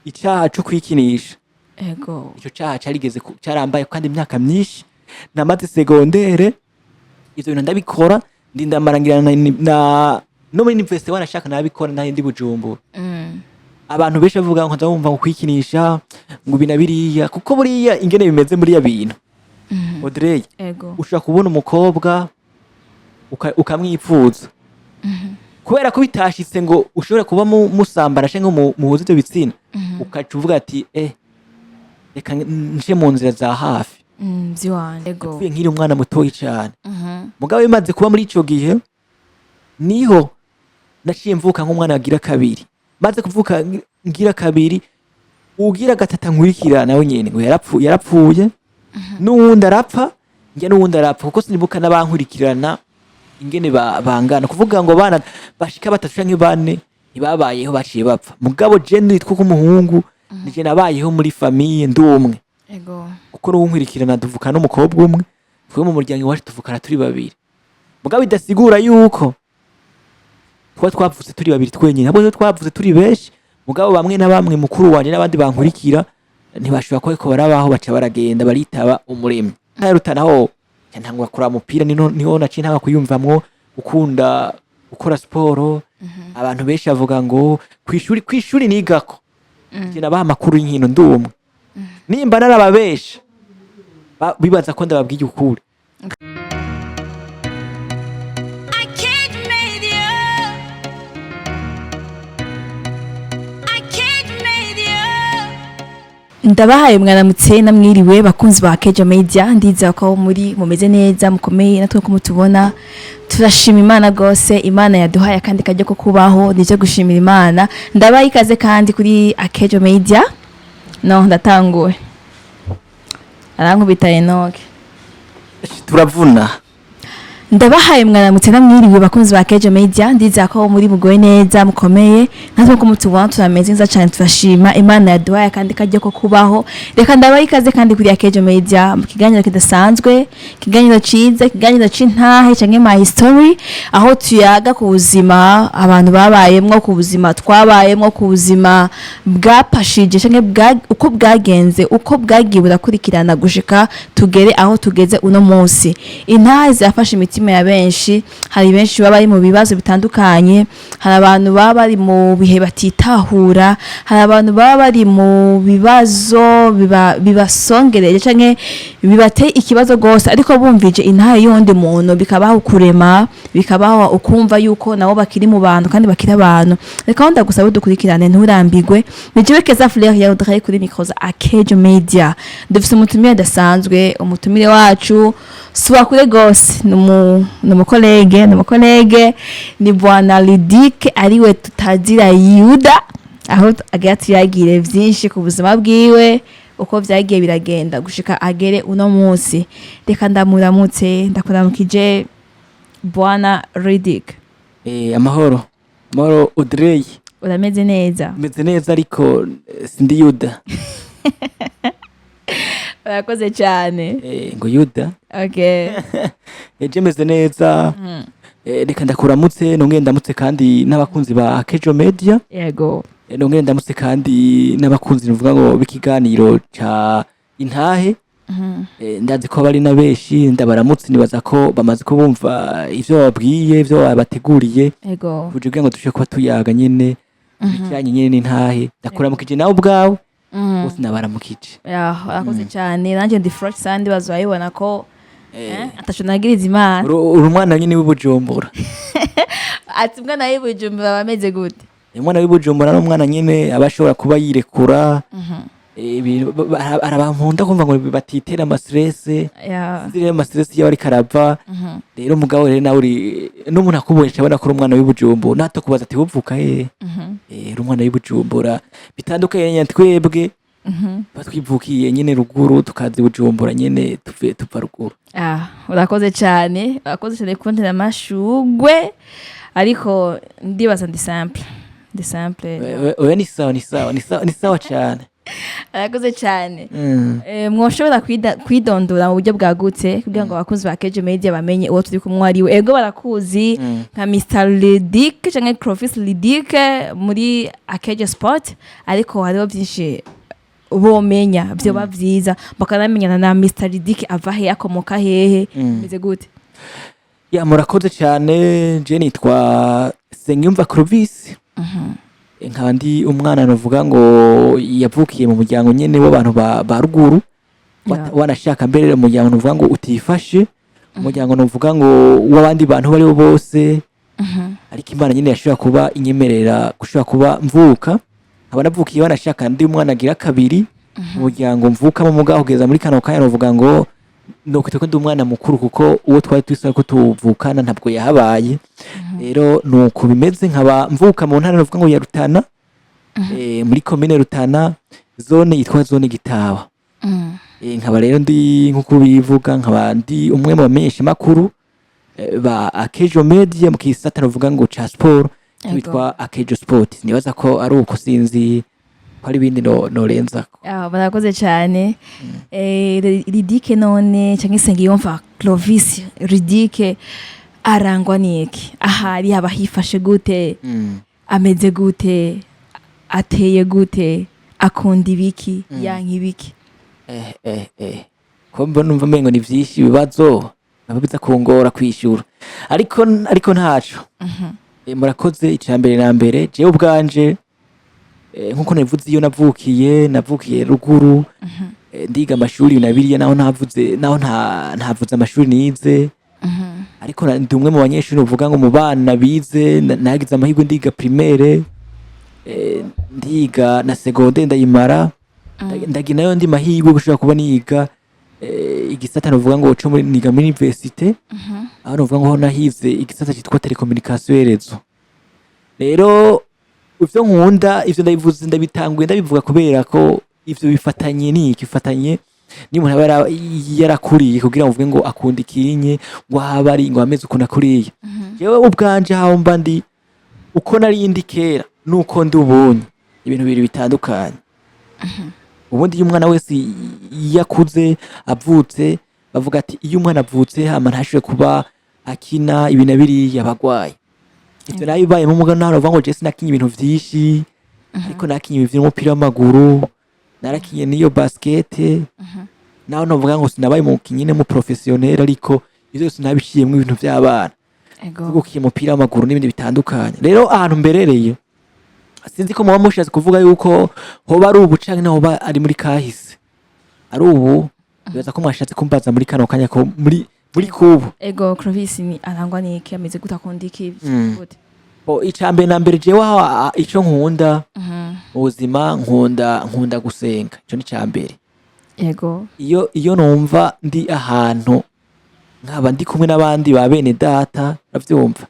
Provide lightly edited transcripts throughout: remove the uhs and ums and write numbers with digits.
Icaha co kwikinisha. Ico caha carigeze carambaye kandi imyaka myinshi. Namaze secondaire ivyo bintu ndabikora, ndinda marangira na no muri université wanashaka nabikora, nari ndi Bujumbura. Abantu benshi bavuga ngo ndabumva ngo kwikinisha, ngo ibi na biriya, kuko buriya ingene bimeze muri ya bintu, Audrey, ushobora kubona umukobwa ukamwipfuza, kubera ko bitashitse ngo ushobore kuba musambana canke muhuze ivyo bitsina, ukaca uvuga ati: "Reka nje mu nzira za hafi." Vyiwanje. Yapfuye nkiri umwana mutoyi cane. Mugabo bimaze kuba muri ico gihe, niho naciye mvuka nk'umwana agira kabiri. Maze kuvuka ngira kabiri, ugira gatatu nkurikira nawe nyene ngo yarapfuye, n'uwundi arapfa, njye n'uwundi arapfa, kuko sinibuka n'abankurikirana ingene bangana. Kuvuga ngo bana bashika batatu canke bane ntibabayeho, baciye bapfa. Mugabo je nitwa k'umuhungu, nije nabayeho muri famille ndi umwe, kuko n'uwunkurikirana tuvukana n'umukobwa umwe. Twe mu muryango iwacu tuvukana turi babiri, mugabo bidasigura yuko tuba twavutse turi babiri twenyine. Ntabwo twavutse turi benshi, mugabo bamwe na bamwe, mukuru wanje n'abandi bankurikira, ntibashobora kuba ariko barabaho, baca baragenda baritaba Umuremyi. Ntarutanaho ntangura kuraba umupira, niho naciye ntanga kuyumvamwo gukunda gukora siporo. Abantu benshi bavuga ngo kwishuri nigako njye nabaha amakuru y'inkino ndi umwe. Nimba narababesha, bibaza ko ndababwiye ukuri. I can't media. I can't media. Ndabahaye mwaramutse namwiriwe, bakunzi ba Kejo Media. Ndizera ko muri mumeze neza, mukomeye. Natwe ko mutubona turashima Imana gose. Imana yaduhaye akandi kajya ko kubaho, nije gushimira Imana. Ndabaha ikaze kandi kuri Akejo Media. No ndatanguwe, arankubita Enoke. Turavuna. Ndabahaye mwaramutse namwiriwe, bakunzi ba Kejo Media. Ndizera ko muri mugoye neza, mukomeye. Natwe ko mutubona turameze neza cyane, turashima Imana yaduhaye kandi kajya ko kubaho. Reka ndabaha ikaze kandi kuri Kejo Media mu kiganiro kidasanzwe, ikiganiro ciza, ikiganiro c'intahe canke my story, aho tuyaga ku buzima abantu babayemwo, ku buzima twabayemwo, ku buzima bwapashije canke uko bwagenze, uko bwagiye burakurikirana gushika tugere aho tugeze uno munsi. Intahe zirafasha imitima ya benshi. Hari benshi baba bari mu bibazo bitandukanye, hari abantu baba bari mu bihe batitahura, hari abantu baba bari mu bibazo bibasongereje canke bibateye ikibazo gose, ariko bumvije intahe y'uwundi muntu bikabaha ukurema, bikabaha ukumva yuko nabo bakiri mu bantu kandi bakiri abantu. Reka ndagusaba dukurikirane, nturambigwe. Ni jewe Keza Fleur ya Audrey kuri micro za Akejo Media. Dufise umutumire adasanzwe. Umutumire wacu si wakure gose, ni umucollègue, ni bwana Lidic, ariwe tutazira Yuda, aho agira tuyagire vyinshi ku buzima bwiwe, uko vyagiye biragenda gushika agere uno munsi. Reka ndamuramutse. Ndakuramukije, bwana Ridic. Amahoro, amahoro, Audrey. Urameze neza? Meze neza, ariko sindi Yuda. Urakoze cyane. Ngo Yuda. Je meze neza. Reka ndakuramutse, nongere ndamutse kandi n'abakunzi ba Kejo Media. Nongere ndamutse kandi n'abakunzi nuvuga ngo b'ikiganiro ca intahe. Ndazi ko bari na benshi, ndabaramutse. Nibaza ko bamaze kubumva ivyo bababwiye, ivyo babateguriye, kugira ngo dushobore kuba tuyaga nyene ibijanye nyene n'intahe. Ndakuramukije nawe ubwawe, bose nabaramukije. Ya, urakoze cyane. Nanjye ndi fresh sandi, bazayibona ko ataco nagiriza Imana. Uri umwana nyene w'Ibujumbura. Ati umwana w'Ibujumbura aba ameze gute? Umwana w'Ibujumbura n'umwana nyene aba ashobora kuba yirekura. Ibintu hari abantu nkunda kumva ngo batitera amastress. Sinzi rero amastress iyo ariko arava. Rero mugabo rero nawe uri n'umuntu akubonye abona ko uri umwana w'Ibujumbura, nato kubaza ati: "Uvuka he?" Uri umwana w'Ibujumbura, bitandukanye na twebwe batwivukiye nyene ruguru, tukaza i Bujumbura nyene tuvuye tuva ruguru. Ah, urakoze cyane, urakoze cyane kuntera amashugwe, ariko ndibaza ndi simple, ndi simple. Oya, ni sawa, ni sawa, ni sawa, ni sawa cyane. Arakoze cyane. Mwoshobora kwidondora mu buryo bwagutse kugira ngo abakunzi ba Kejo Media bamenye uwo turi kumwe ari we? Ego, barakuzi nka Mr Lidic canke Clovis Lidic muri Akejo Sport, ariko hariho byinshi bomenya vyoba vyiza bakanamenyana na Mr Lidic. Ava he? Akomoka hehe? Meze gute? Ya, murakoze cyane. Je nitwa Sengiyumva Clovis, nkaba ndi umwana novuga ngo yavukiye mu muryango nyene w'abantu ba ruguru. Wanashaka mbere umuryango novuga ngo utifashe, umuryango novuga ngo w'abandi bantu bari bo bose, ariko Imana nyene yashobora kuba inyemerera gushobora kuba mvuka, nkaba navukiye, wanashaka ndi umwana agira kabiri mu muryango mvukamo. Mugabo kugeza muri kano kanya novuga ngo nokwita ko ndi umwana mukuru, kuko uwo twari twisa ko tuvukana ntabwo yahabaye. Rero nuko bimeze, nkaba mvuka mu ntara novuga ngo ya Rutana, muri komine Rutana, zone yitwa zone Gitaba. Nkaba rero ndi, nkuko bivuga, nkaba ndi umwe mu bamenyesha makuru ba Akejo Media mu kisata novuga ngo ca sport witwa Akejo Sport. Nibaza ko ari uko, sinzi ko ari ibindi no norenzako. Ah, barakoze cyane. Ridike none cyangwa Nsengiyumva Clovis Ridike arangwa n'iki? Ahari haba hifashe gute? Ameze gute? Ateye gute? Akunda ibiki? Yanka ibiki? Ko mbona numva umengo ni vyinshi ibibazo, nabo biza kungora kwishura, ariko ntaco. Murakoze. Icya mbere na mbere, jewe ubwanje, nkuko nabivuze, iyo navukiye ruguru. Ndiga amashuri na biriya, naho ntavuze, naho ntavuze amashuri nize, ariko ndi umwe mu banyeshuri uvuga ngo mu bana bize, nagize amahirwe ndiga primaire, ndiga na secondaire ndayimara. Ndagira nayo ndi mahirwe gushobora kuba niga igisata novuga ngo co muri niga muri université, aho novuga ngo nahize igisata citwa télécommunication et réseau. Rero ivyo nkunda, ivyo ndabivuze, ndabitanguye ndabivuga kubera ko ivyo bifatanye n'iki, bifatanye niba umuntu aba yarakuriye, kugira ngo uvuge ngo akunda ikinye, ngo ahaba ari ngo ameze ukuntu akuriye. Jewe ubwanje, aho mba ndi, uko nari ndi kera nuko ndi ubunye, ibintu bibiri bitandukanye. Ubundi iyo umwana wese iyo akuze avutse, bavuga ati iyo umwana avutse hama ntashobore kuba akina ibi na biriya, abagwaye. Ivyo nayo bibayemo. Mugabo naho bavuga ngo je sinakinye ibintu vyinshi, ariko nakinye ibintu vy'umupira w'amaguru, narakinye n'iyo basket. Naho novuga ngo sinabaye umukinyi mu professionnel, ariko ivyo byose nabiciyemwo, ibintu vy'abana, gukina umupira w'amaguru n'ibindi bitandukanye. Rero ahantu mberereye, sinzi ko muba mushatse kuvuga yuko hoba ari ubu canke hoba ari muri kahise. Ari ubu, bibaza ko mwashatse kumbaza muri kano kanya ko muri kubu. Ego, Clovis ni arangwa n'iki? Ameze gute? Akunda iki? Gute? Bo, ica mbere na mbere, jewe aho ico nkunda mu buzima, nkunda gusenga. Ico ni ca mbere. Iyo numva ndi ahantu, nkaba ndi kumwe n'abandi ba bene data, uravyumva,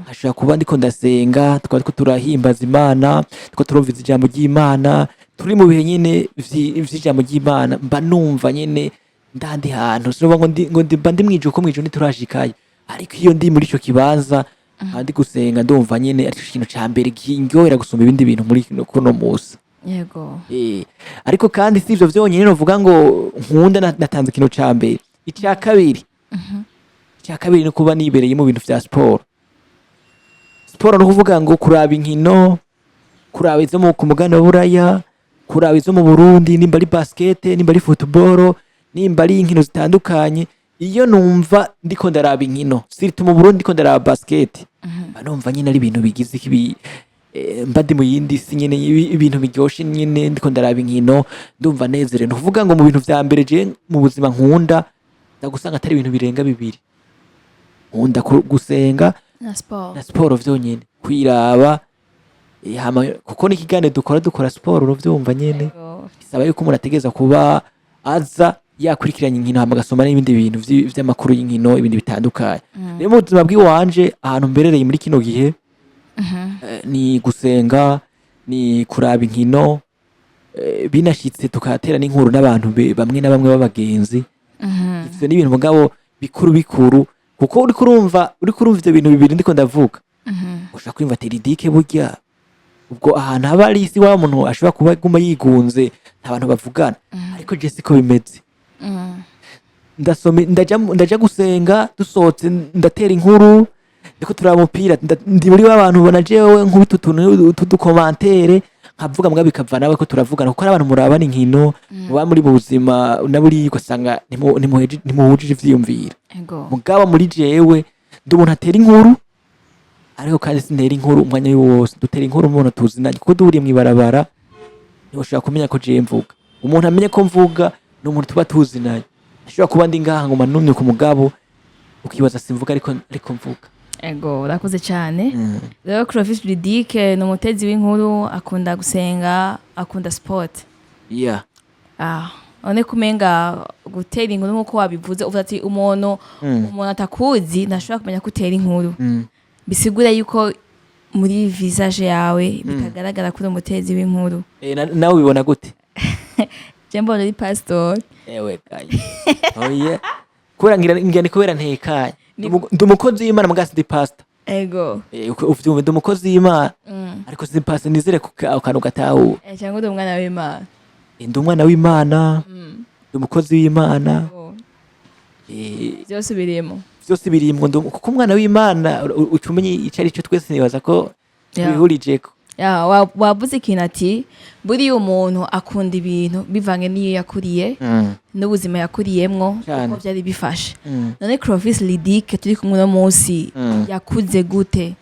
hashobora kuba ndiko ndasenga, tukaba turiko turahimbaza Imana, turiko turumviza ijambo ry'Imana, turi mu bihe nyene vy'ijambo ry'Imana, mba numva nyene ndandi hantu. Sinumva ngo mba ndi mwijuru, ko mwijuru ntiturashikayo, ariko iyo ndi muri ico kibanza nkaba ndi gusenga, ndumva nyene arico kintu ca mbere kindyohera gusumba ibindi bintu muri kuno musi. Ariko kandi si ivyo vyonyene novuga ngo nkunda. Natanze ikintu ca mbere. Ica kabiri ni kuba nibereye mu bintu vya siporo. Siporo ni ukuvuga ngo kuraba inkino, kuraba izo ku mugabane wa Buraya, kuraba izo mu Burundi, nimba ari basket, nimba ari football, nimba ari inkino zitandukanye. Iyo numva ndiko ndaraba inkino, surtout mu Burundi ndiko ndaraba basket, mba numva nyine ari ibintu bigize ibi, mba ndi mu yindi si nyene, ibintu biryoshe nyene. Ndiko ndaraba inkino ndumva nezerewe. Ni ukuvuga ngo mu bintu vya mbere je mu buzima nkunda, ndagusanga atari ibintu birenga bibiri nkunda: gusenga na sport. Na siporo vyonyene, kwiraba, hama kuko n'ikiganiro dukora siporo, uravyumva nyene. Bisaba yuko umuntu ategereza kuba aza yakurikiranye inkino, hama agasoma n'ibindi bintu vy'amakuru y'inkino, ibindi bitandukanye. Rero mu buzima bw'iwanje, ahantu mberereye muri kino gihe, ni gusenga, ni kuraba inkino, binashitse tukatera n'inkuru n'abantu bamwe na bamwe b'abagenzi. Ivyo ni ibintu mugabo bikuru bikuru, kuko uriko urumva ivyo bintu bibiri ndiko ndavuga, ushobora kwiyumva ati Ridike burya ubwo ahantu haba ari isi wa muntu ashobora kuba aguma yigunze. Nta bantu bavugana, ariko je siko bimeze. Ndasoma, ndaja gusenga, dusohotse ndatera inkuru, ndiko turaba umupira, ndi muri ba bantu ubona jewe nkubita utuntu tudu commentaires nkavuga, mbwa bikava nawe ko turavugana, kuko ari abantu murabana inkino, muba muri mu buzima na buriya ugasanga ntimuhujije ivyiyumviro. Mugabo muri jewe ndi umuntu atera inkuru, ariko kandi sintera inkuru umwanya wose. Dutera inkuru umuntu tuzinanye, kuko duhuriye mw'ibarabara ntiwashobora kumenya ko jewe mvuga. Umuntu amenye ko mvuga ni umuntu tuba tuzinanye. Ashobora kuba ndi ngaha ngo manumye ku mugabo, ukibaza simvuga, ariko mvuga. Ego, urakoze cyane. Rero Clovis Ludique ni umutezi w'inkuru, akunda gusenga, akunda sport. Ah, none kumenga gutera inkuru, nk'uko wabivuze, uvuze ati umuntu umuntu atakuzi ntashobora kumenya ko utera inkuru. Bisigura yuko muri visage yawe bitagaragara ko uri umutezi w'inkuru. Nawe ubibona gute? Je mbona uri pastor. Ewe gaye, oya, kubera ngira ni kubera ntekanye. Ndi umukozi w'Imana, muga sindi pastor. Uvyumve, ndi umukozi w'Imana, ariko sindi pastor. Nizere ko ako kantu gatahura. Cyangwa uri umwana w'Imana. Ndi umwana w'Imana, ndi umukozi w'Imana. Byose birimo. Vyose birimwo. Kuko umwana w'Imana uca umenya ico ari cyo, twese nibaza ko tubihurijeko. Ya, wavuze ikintu ati buriya umuntu akunda ibintu bivange n'iyo yakuriye n'ubuzima yakuriyemwo, uko byari bifashe. None Clovis Ludique turi kumwe uno munsi yakuze gute?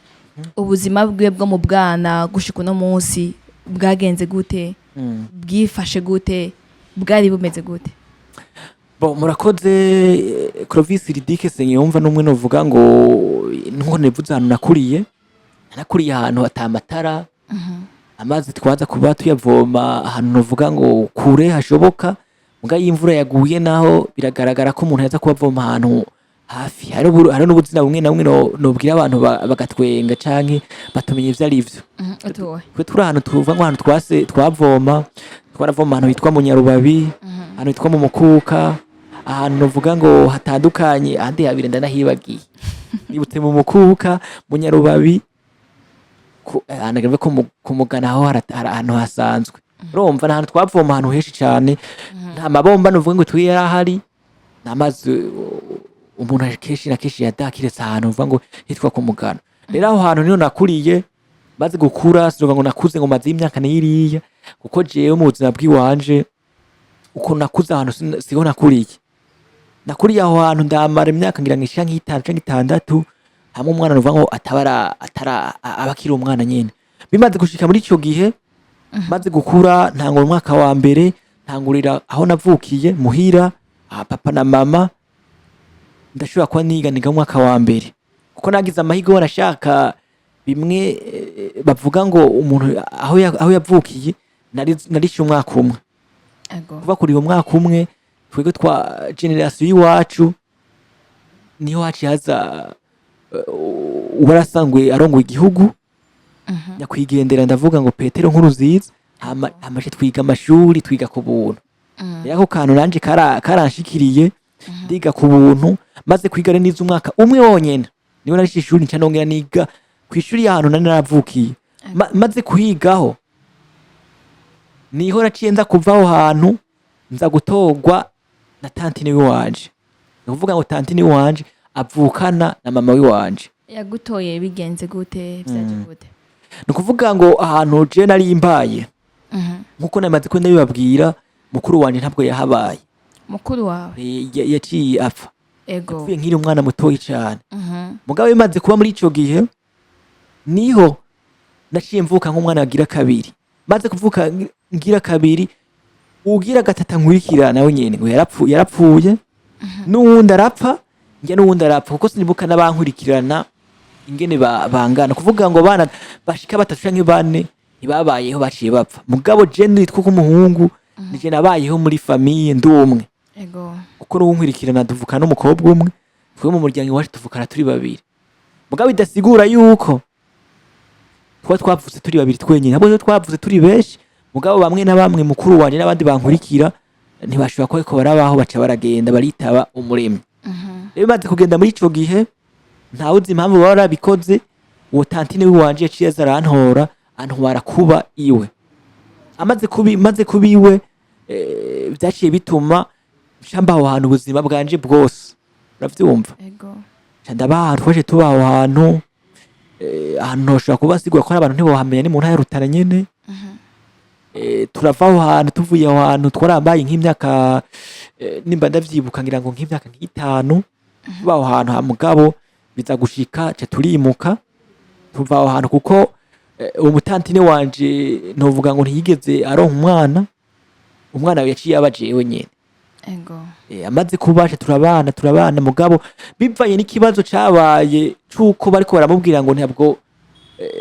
Ubuzima bwiwe bwo mu bwana gushika uno munsi bwagenze gute? Bwifashe gute? Bwari bumeze gute? Bon, murakoze. Clovis Ludique Nsengiyumva n'umwe novuga ngo nkuko nivuze ahantu nakuriye, nakuriye ahantu ata matara, amazi twaza kuba tuyavoma ahantu novuga ngo kure hashoboka. Muga iyo imvura yaguye naho biragaragara ko umuntu yaza kuba avoma ahantu hafi. Hari n'ubuzina bumwe na bumwe nobwira abantu bagatwenga canke batumenya ivyo ari vyo. Utuwe? Twe turi ahantu tuva ngo ahantu twase twavoma, twaravoma ahantu hitwa mu Nyarubabi, ahantu hitwa mu Mukuka, ahantu novuga ngo hatandukanye. Ahandi habiri ndanahibagiye, nibutse mu Mukuka, mu Nyarubabi, ahantu navuga ko ku Mugana, aho hari ahantu hasanzwe. Urumva ni ahantu twavoma ahantu henshi cane. Nta mabomba novuga ngo twiye yari ahari, nta mazi umuntu kenshi na kenshi yadaha kiretse ahantu uvuga ngo hitwa ku Mugano. Rero aho hantu niho nakuriye. Maze gukura, sinovuga ngo nakuze ngo maze imyaka n'iriya, kuko jewe mu buzima bw'iwanje ukuntu nakuze ahantu siho nakuriye. Nakuriye aho hantu ndamara imyaka ngira ngo ishika nk'itanu canke itandatu, hamwe umwana nuvuga ngo atabara atara aba akiri umwana nyene. Bimaze gushika muri ico gihe, maze gukura, ntangura umwaka wa mbere, ntangurira aho navukiye muhira, aha papa na mama. Ndashobora kuba niga niga mu mwaka wa mbere, kuko nagize amahirwe wanashaka bimwe bavuga ngo umuntu aho yavukiye narishe umwaka umwe. Kuva kuri uwo mwaka umwe, twebwe twa génération y'iwacu niho haciye haza uwarasanzwe arongoye igihugu, nyakwigendera, ndavuga ngo Petero Nkurunziza. Hama ce twiga amashuri, twiga ku buntu. Rero ako kantu nanje karanshikiriye, ndiga ku buntu. Maze kwiga rero nize umwaka umwe wonyene, niho narishe ishuri, nca nongera niga kw'ishuri y'ahantu nari naravukiye. Maze kuhigaho niho naciye nza kuva aho hantu, nza gutorwa na tantine w'iwanje. Ni ukuvuga ngo tantine w'iwanje avukana na mama w'iwanje. Yagutoye bigenze gute? Byaje gute? Ni ukuvuga ngo ahantu je nari mbaye, nkuko namaze ko ndabibabwira, mukuru wanje ntabwo yahabaye. Mukuru wawe? Yaciye apfa. Yapfuye nkiri umwana mutoyi cane. Mugabo bimaze kuba muri ico gihe, niho naciye mvuka nk'umwana agira kabiri. Maze kuvuka ngira kabiri, ugira gatatu nkurikira nawe nyene ngo yarapfuye, n'uwundi arapfa, njye n'uwundi arapfa, kuko sinibuka n'abankurikirana ingene bangana. Kuvuga ngo bana bashika batatu canke bane ntibabayeho, baciye bapfa. Mugabo je nitwa ko umuhungu nije nabayeho muri famille ndi umwe, kuko n'uwunkurikirana tuvukana n'umukobwa umwe. Twe mu muryango iwacu tuvukana turi babiri, mugabo bidasigura yuko tuba twavutse turi babiri twenyine. Ntabwo twavutse turi benshi, mugabo bamwe na bamwe, mukuru wanje n'abandi bankurikira, ntibashobora kuba ariko barabaho, baca baragenda baritaba Umuremyi. Rero bimaze kugenda muri ico gihe, ntawuzi impamvu baba barabikoze, uwo tantine w'iwanje yaciye aza arantora, antwara kuba iwe. Amaze kuba, maze kuba iwe, Vyaciye bituma nca mba aho hantu ubuzima bwanje bwose, uravyumva? Ego. Nca ndaba ahantu, twaje tuba aho hantu, ahantu ntoshobora kuba sigura ko hari abantu ntibohamenya, ni mu ntara ya Rutana nyene. Turava aho hantu, tuvuye aho hantu twarambaye nk'imyaka, nimba ndavyibuka, ngira ngo nk'imyaka nk'itanu tuba aho hantu. Ha mugabo biza gushika ca turimuka, tuva aho hantu kuko uwo mutantine wanje novuga ngo ntiyigeze aronka umwana. Umwana yaciye aba jewe nyene. Ego. Amaze kubasha turabana, turabana, mugabo bivanye n'ikibazo cabaye c'uko bariko baramubwira ngo ntabwo,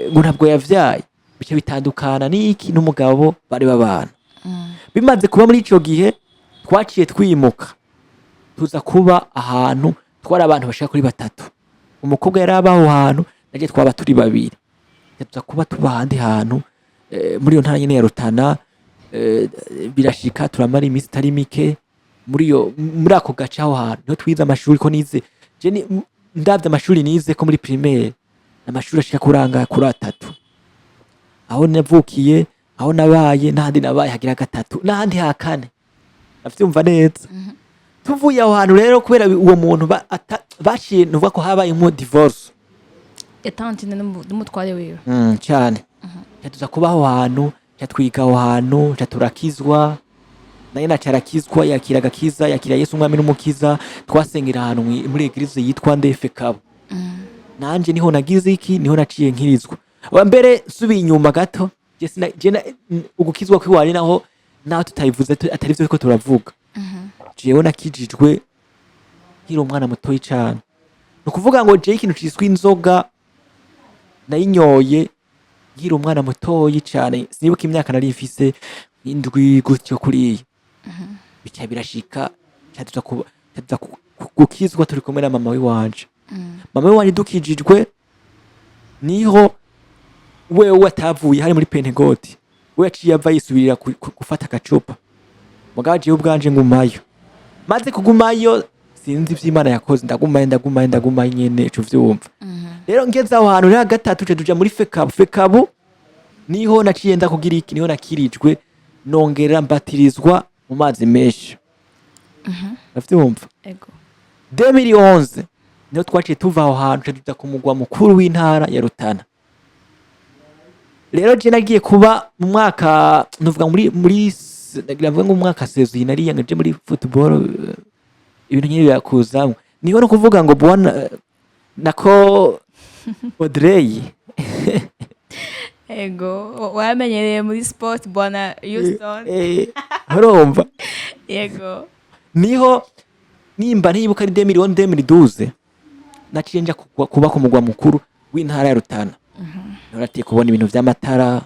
ngo ntabwo yavyaye, bice bitandukana n'iki n'umugabo bari babana. Bimaze kuba muri ico gihe, twaciye twimuka, tuza kuba ahantu twari abantu bashika kuri batatu. Umukobwa yari aba aho hantu, naje twaba turi babiri. Tuza kuba tuba ahandi hantu, muri iyo ntara nyene ya Rutana. Birashika turamara iminsi itari mike muri ako gace. Aho hantu niho twize amashuri, ko nize je ndavye amashuri nize ko muri primaire, amashuri ashika kuranga kuri atatu: aho navukiye, aho nabaye, n'ahandi nabaye hagira gatatu, n'ahandi ha kane. Avyumva neza. Tuvuye aho hantu rero, kubera uwo muntu baciye nuvuga ko habaye nko divorce. Ya tantine n'umutware wiwe. Cyane. Tuza kuba aho hantu, ca twiga aho hantu, ca turakizwa, naye naca arakizwa, yakira agakiza, yakira Yesu umwami n'umukiza. Twasengera ahantu muri église yitwa Ndefe Kabo. Nanje niho nagize iki, niho naciye nkirizwa. Wa mbere subiye inyuma gato, je ugukizwa kwiwari naho tutabivuze, atari vyo ko turavuga. Jewe nakijijwe nkiri umwana mutoyi cane. Ni ukuvuga ngo jewe ikintu ciswe inzoga nayinyoye nkiri umwana mutoyi cane. Sinibuka imyaka nari mfise, indwi gutyo kuriya. Bica birashika ca tuza gukizwa turi kumwe na mama wiwanje. Mama wiwanje dukijijwe, niho wewe atavuye hari muri Pentegoti, we yaciye ava yisubirira gufata agacupa. Mugabo jewe ubwanje ngumayo. Maze kugumayo, sinzi ivy'Imana yakoze, ndagumayo, ndagumayo, ndagumayo nyene, ico vyumva. Rero ngeze aho hantu rero gatatu, tuja muri FECABU. FECABU niho naciye nda kugira iki, niho nakirijwe, nongera mbatirizwa mu mazi menshi, uravyumva? Ego. 2011 niho twaciye tuva aho hantu, tuja ku mugwa mukuru w'intara ya Rutana. Rero je nagiye kuba mu mwaka, nuvuga muri nagira mvuge ngo mu mwaka saison nariya nje muri football, ibintu nyine birakuzamwo. Niho no kuvuga ngo bwana, nako Audrey. Ego, wamenyereye muri sport, bwana Houston. Urumva? Yego. Niho nimba ntibuka ari 2011, 2012, naciye nja kuba ku mugwa mukuru w'intara ya Rutana. Niho natiye kubona ibintu vy'amatara,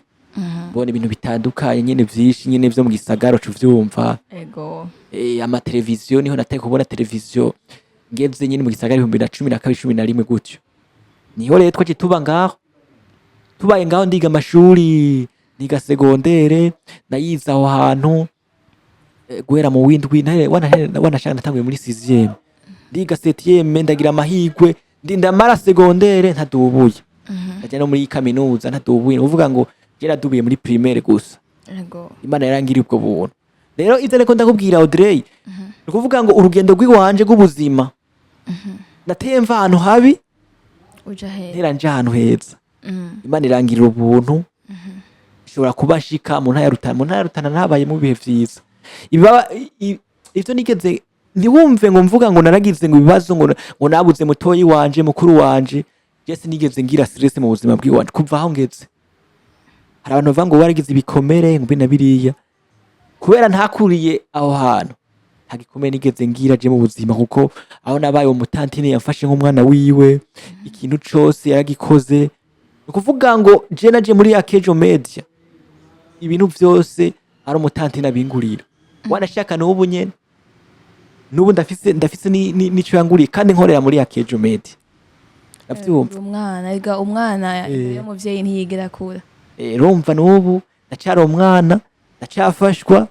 kubona ibintu bitandukanye nyene vyinshi nyene vyo mu gisagara, uca uvyumva. Ego. Amateleviziyo, niho nataye kubona televiziyo ngeze nyene mu gisagara 2012, 11 gutyo. Niho rero twaciye tuba ngaho. Tubaye ngaho, ndiga amashuri, niga secondaire, nayize aho hantu, guhera mu windwi, wanashaka natanguye muri sixième, ndiga septième, ndagira amahirwe, ndamara secondaire ntadubuye, ndaja no muri kaminuza ntadubuye. Ni ukuvuga ngo je nadubuye muri primaire gusa. Ego. Imana yarangiriye ubwo buntu. Rero ivyo niko ndakubwira, Audrey, ni ukuvuga ngo urugendo rw'iwanje rw'ubuzima, nateye mva ahantu habi, uja he? Ntera nja ahantu heza. Imana irangirira ubuntu, ishobora kuba nshika mu ntara ya Rutana. Mu ntara ya Rutana nabaye mu bihe vyiza. Ivyo nigeze, ntiwumve ngo mvuga ngo naragize ngo ibibazo, ngo nabuze mutoyi wanje, mukuru wanje. Je sinigeze ngira stress mu buzima bw'iwanje kuva aho ngeze. Hari abantu bavuga ngo waragize ibikomere, ngo bi na biriya. Kubera ntakuriye aho hantu, nta gikomere nigeze ngira je mu buzima, kuko aho nabaye uwo mutantine yamfashe nk'umwana wiwe, ikintu cose yaragikoze. Ni ukuvuga ngo je naje muri Akejo Media, ibintu vyose ari umutantine abingurira. Wanashaka n'ubu nyene, n'ubu ndafise n'ico yanguriye, kandi nkorera muri Akejo Media, ndavyumva. Umwana ega, umwana imbere y'umuvyeyi ntiyigera akura. Urumva n'ubu ndacyari umwana, ndacyafashwa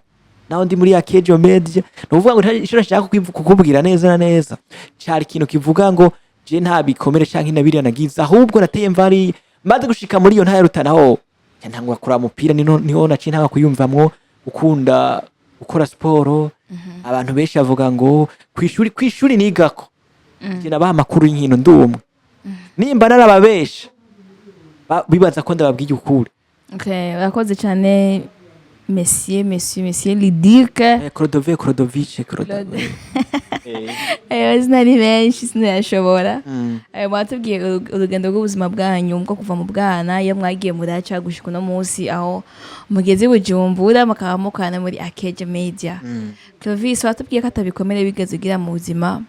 naho ndi muri Akejo Media. Ni ukuvuga ngo ico nashaka kukubwira neza na neza cari ikintu kivuga ngo je nta bikomere canke na biriya nagize, ahubwo nateye mvari maze gushika muri iyo ntara ya Rutana, ho nca ntangura kuraba umupira. Niho naciye ntanga kuyumvamwo gukunda. Gukora siporo. Abantu benshi bavuga ngo kw'ishuri nigako njye nabaha amakuru y'inkino, ndumwe nimba narababesha bibaza ko ndababwiye ukuri. Okay, urakoze cyane, monsieur Lidic. Crodove, Crodovice, Crodove. Ayo mazina ni menshi, sinayashobora. Mwatubwiye urugendo rw'ubuzima bwanyu bwo kuva mu bwana, iyo mwagiye muraca, gushika uno munsi aho mugeze i Bujumbura, mukaba mukorana muri Akeje Media. Clovis, watubwiye ko atabikomere bigeze ugira mu buzima,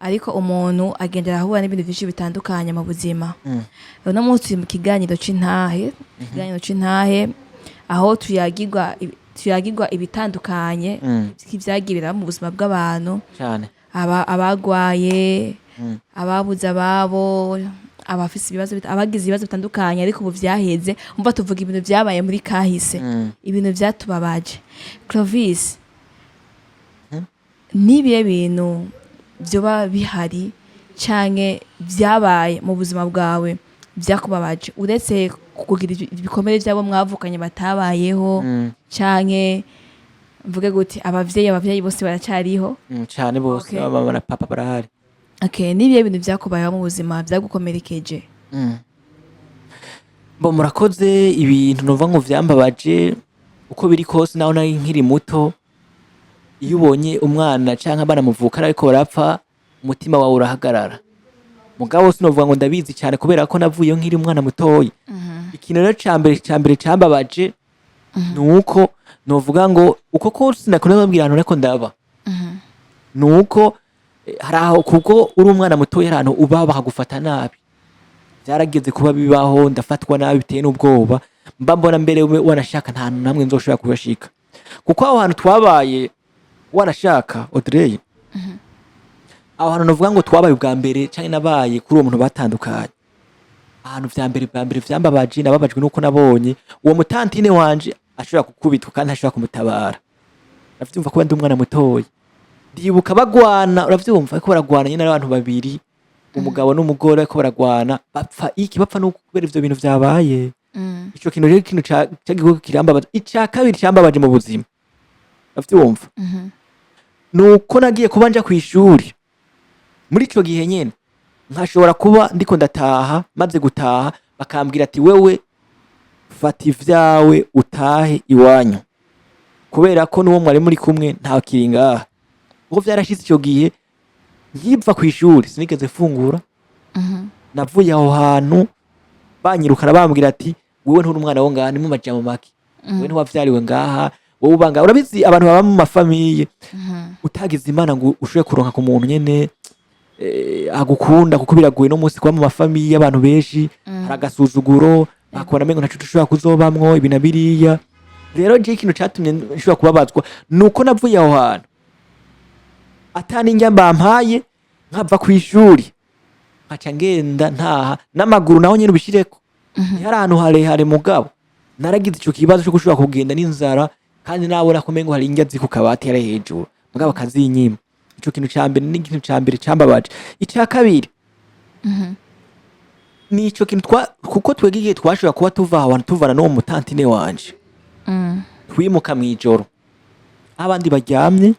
ariko umuntu agenda arahura n'ibintu byinshi bitandukanye mu buzima. Uno munsi turi mu kiganiro c'intahe, aho tuyagirwa ibitandukanye vyagiye biraba mu buzima bw'abantu, Cyane. Abagwaye, ababuze ababo, abafise ibibazo, abagize ibibazo bitandukanye, ariko ubu vyaheze. Umva, tuvuga ibintu vyabaye muri kahise, ibintu vyatubabaje. Clovis, nibihe bintu vyoba bihari canke vyabaye mu buzima bwawe vyakubabaje, uretse kugira ibikomere vy'abo mwavukanye batabayeho, canke mvuge gute, abavyeyi bose baracariho? Cane bose. Mama na papa barahari. Okay, nibihe bintu vyakubayeho mu buzima vyagukomerekeje? Bo, murakoze. Ibintu numva ngo vyambabaje, uko biri kose naho nari nkiri muto, iyo ubonye umwana canke abana muvukana ariko barapfa, umutima wawe urahagarara. Mugabo sinovuga ngo ndabizi cyane, kubera ko navuyeyo nkiri umwana mutoyi. Ikintu rero ca mbere cambabaje ni uko novuga ngo uko kose nakunda kubabwira ahantu ariko ndaba, ni uko hari aho, kuko uri umwana mutoyi, hari ahantu uba bakagufata nabi. Byarageze kuba bibaho, ndafatwa nabi bitewe n'ubwoba mba mbona. Mbere wanashaka nta hantu namwe nzoshobora kubashika, kuko aho hantu twabaye, wanashaka Audrey, aho hantu navuga ngo twabaye ubwa mbere canke nabaye kuri uwo muntu batandukanye, ahantu vya mbere bwa mbere vyambabaje, nababajwe nuko nabonye uwo mutantine wanje ashobora gukubitwa kandi ntashobora kumutabara. Uravyumva, kuba ndi umwana mutoyi, ndibuka bagwana, uravyumva, ariko baragwana nyene ari abantu babiri, umugabo n'umugore, ariko baragwana. Bapfa iki? Bapfa nuko kubera ivyo bintu vyabaye. Ico kintu rero, ikintu cagiye kirambabaza. Ica kabiri cambabaje mu buzima, uravyumva, nuko nagiye kuba nja kw'ishuri muri ico gihe nyene, nkashobora kuba ndiko ndataha, maze gutaha bakambwira ati: "Wewe fata ivyawe utahe iwanyu, kubera ko n'uwo mwari muri kumwe nta kiri ngaha." Kuko vyarashitse ico gihe nkiva kw'ishuri sinigeze fungura. Navuye aho hantu banyirukana, bambwira ati: "Wewe nturi umwana wo ngaha." Ni mu majambo make, "Wewe ntiwavyariwe ngaha, wowe uba ngaha." Urabizi, abantu baba mu ma famille, utagize Imana ngo ushobore kuronka ku muntu nyene agukunda, kuko biragoye no munsi kuba mu ma famille y'abantu benshi. Hari agasuzuguro, bakubona mengo ntaco dushobora kuzobamwo, ibi na biriya. Rero je ikintu catumye nshobora kubabazwa nuko navuye aho hantu atani indya bampaye, nkava kw'ishuri nkaca ngenda ntaha n'amaguru, naho nyene ubishireko ntihari ahantu harehare. Mugabo naragize ico kibazo co gushobora kugenda n'inzara, kandi nabona ko mengo hari indya ziri ku kabati yari hejuru, mugabo akazinyima. Ico kintu ca mbere ni ikintu ca mbere cambabaje. Ica kabiri ni ico kintu kuko twebwe igihe twashobora kuba tuva aho hantu tuvana n'uwo mutantine wanje, twimuka mw'ijoro aho abandi baryamye.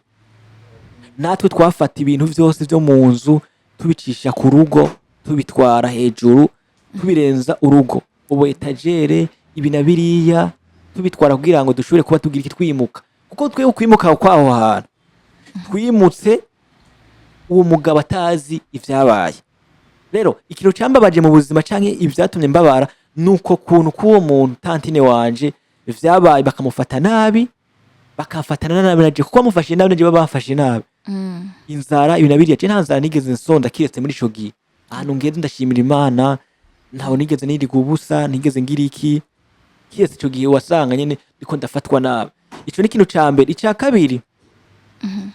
Natwe twafata ibintu vyose vyo mu nzu tubicisha ku rugo, tubitwara hejuru, tubirenza urugo, ubu étagère, ibi na biriya, tubitwara kugira ngo dushobore kuba tugira iki, twimuka. Kuko twebwe kwimuka kwaho hantu twimutse, uwo mugabo atazi ivyabaye. Rero ikintu cambabaje mu buzima canke ivyatumye mbabara nuko kuntu k'uwo muntu tantine wanje vyabaye, bakamufata nabi, bakamfatana nabi naje, kuko bamufashe nabi naje baba bamfashe nabi. Inzara, ibi na biriya, je nta nzara nigeze nsonda kiretse muri ico gihe. Ahantu ngeze ndashimira Imana, ntaho nigeze niriga ubusa, ntigeze ngira iki, kiretse ico gihe wasanga nyene ndiko ndafatwa nabi. Ico ni ikintu ca mbere. Ica kabiri,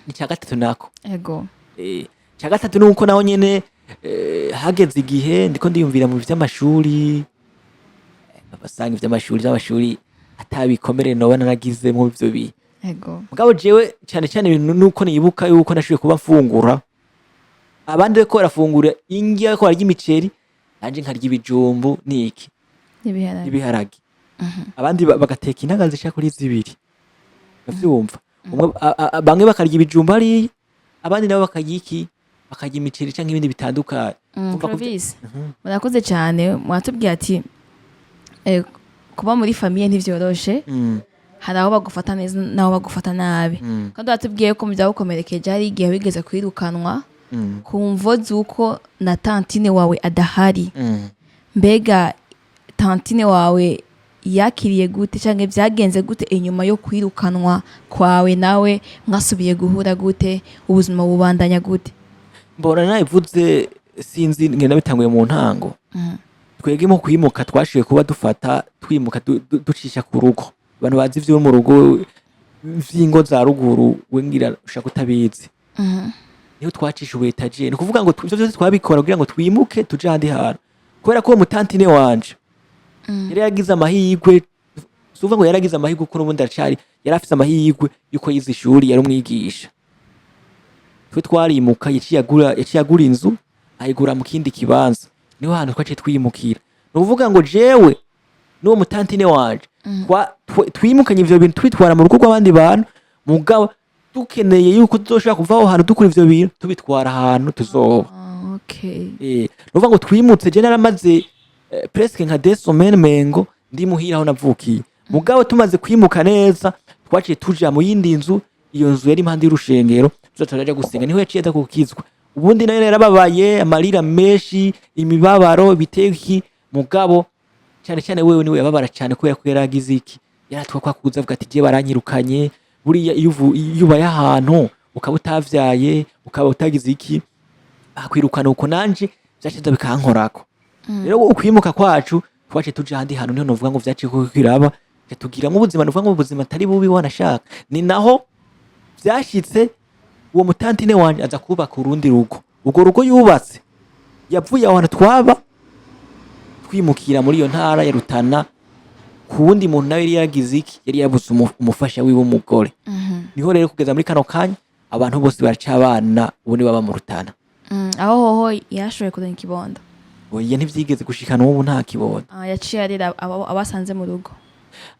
ica gatatu nako. Ica gatatu ni uko naho nyene hageze igihe ndiko ndiyumvira mu vy'amashuri, basanga ivy'amashuri atabikomere noba naragize mu ivyo bihe. Mugabo jewe cane cane ibintu nuko nibuka yuko nashoboye kuba mfungura, abandi bariko barafungura indya, bariko bararya imiceri, nanje nkarya ibijumbu niki n'ibiharage. Ibiharage. Abandi bagateka intanga zishika kuri zibiri, uravyumva. Umwe bamwe bakarya ibijumba hariya, abandi nabo bakarya iki, bakarya imiceri canke ibindi bitandukanye. Umva ko Clovis, murakoze cyane. Mwatubwiye ati kuba muri famille ntivyoroshe. Hari aho bagufata neza n'aho bagufata nabi. Kandi watubwiye ko mu byagukomerekeje hari igihe wigeze kwirukanwa ku mvo z'uko na tantine wawe adahari. Mbega tantine wawe yakiriye gute, cyangwa byagenze gute inyuma yo kwirukanwa kwawe? Nawe mwasubiye guhura gute? Ubuzima bubandanya gute? Mbona nabivuze, sinzi ngenda bitanguye mu ntango. Twebwe mu kwimuka twashoboye kuba dufata twimuka ducisha ku rugo. Abantu bazi ivyo mu rugo vy'ingo za ruguru, we ngira ushaka utabizi, niho twacisha ubu étagère. Ni ukuvuga ngo ivyo vyose twabikora kugira ngo twimuke tuje ahandi hantu, kubera ko uwo mutantine wanje yari yaragize amahirwe. Si ukuvuga ngo yaragize amahirwe, kuko n'ubundi aracari, yari afise amahirwe yuko yize ishuri, yari umwigisha. Twe twarimuka, yaciye agura inzu, ayigura mu kindi kibanza, niho hantu twaciye twimukira. Ni ukuvuga ngo jewe n'uwo mutantine wanje twimukanye ivyo bintu, tubitwara mu rugo rw'abandi bantu, mugabo dukeneye yuko tuzoshobora kuva aho hantu dukura ivyo bintu, tubitwara ahantu tuzoba. Ah, okay. Ni ukuvuga ngo twimutse, je naramaze presque nka 2 semaines mengo ndi muhira aho navukiye. Mugabo tumaze kwimuka neza, twaciye tuja mu yindi nzu. Iyo nzu yari impande y'urushengero, tuza turaja gusenga, niho yaciye aza gukizwa. Ubundi nayo yarababaye, amarira menshi, imibabaro biteki, mugabo cyane cyane wewe niwe yababara cyane, kubera ko yaragize iki, yaratwa kwa kuza avuga ati: "Je baranyirukanye." Buriya iyo ubaye ahantu ukaba utavyaye, ukaba utagize iki, akwirukana uko, nanje vyaciza bikankorako. Rero ukwimuka kwacu, twaciye tuja ahandi hantu, niho novuga ngo vyaciye ko kwiraba tugiramwo ubuzima, novuga ngo ubuzima atari bubi wanashaka. Ni naho vyashitse uwo mutantine wanje aza kubaka urundi rugo. Urwo rugo yubatse, yavuye aho hantu twaba, twimukira muri iyo ntara ya Rutana ku wundi muntu, nawe yari yaragize iki, yari yabuze umufasha wiwe w'umugore. Niho rero kugeza muri kano kanya abantu bose baracabana, ubu ni baba mu Rutana. Aho hoho yarashoboye kuzana ikibondo? Oya, ntivyigeze gushika n'ubu, nta kibondo. Ah, yaciye arera abo abasanze mu rugo?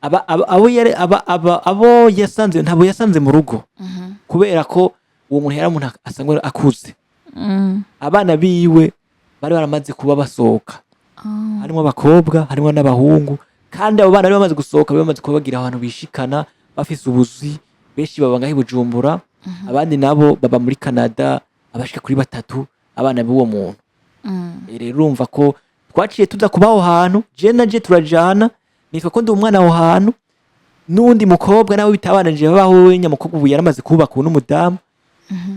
Aba, abo yari abo yasanze, ntabwo yasanze mu rugo, kubera ko uwo muntu yari umuntu asanzwe akuze. Abana biwe bari baramaze kuba basohoka, harimo abakobwa, harimo n'abahungu. Kandi abo bana bari bamaze gusohoka, bari bamaze kuba bagira ahantu bishikana, bafise ubuzi. Benshi baba ngaho i Bujumbura, abandi nabo baba muri Canada, abashika kuri batatu, abana b'uwo muntu. Rero urumva ko twaciye tuza kuba aho hantu, je na je turajana, nitwa ko ndi umwana aho hantu, n'uwundi mukobwa nawe bitabananje babaho we nyamukobwa, ubu yaramaze kubaka, ubu n'umudamu.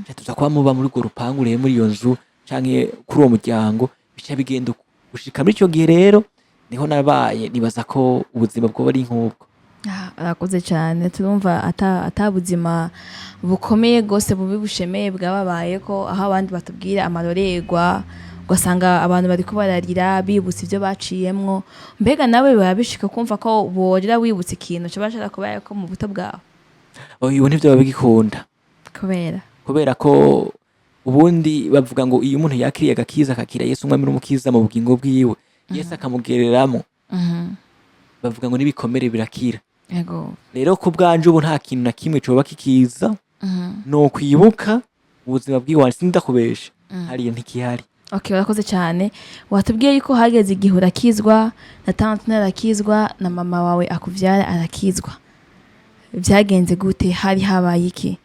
Ca tuza kuba muba muri urwo rupangu rero, muri iyo nzu canke kuri uwo muryango, bica bigenda uko. Gushika muri ico gihe rero niho nabaye, nibaza ko ubuzima bwoba ari nk'ubwo. Ah, arakoze cyane. Turumva ata buzima bukomeye gose bubi bushemeye bwababaye, ko aho abandi batubwira amarorerwa, ugasanga abantu bariko bararira bibutse ibyo baciyemwo. Mbega nawe biba bishika kumva ko worira wibutse ikintu coba carakubayeko mu buto bwawe? Oya, ubu ntivyo bigikunda. Kubera? Kubera ko ubundi bavuga ngo iyo umuntu yakiriye agakiza, akakira Yesu umwami n'umukiza mu bugingo bwiwe, Yesu akamugereramo, bavuga ngo n'ibikomere birakira. Rero ku bwanje ubu nta kintu na kimwe coba kikiza no kwibuka ubuzima bw'iwanje, sindakubesha, hariya ntikihari. Okay, urakoze cyane. Watubwiye yuko hageze igihe urakizwa, na tante arakizwa, na mama wawe akuvyara arakizwa. Vyagenze gute? Hari habaye iki?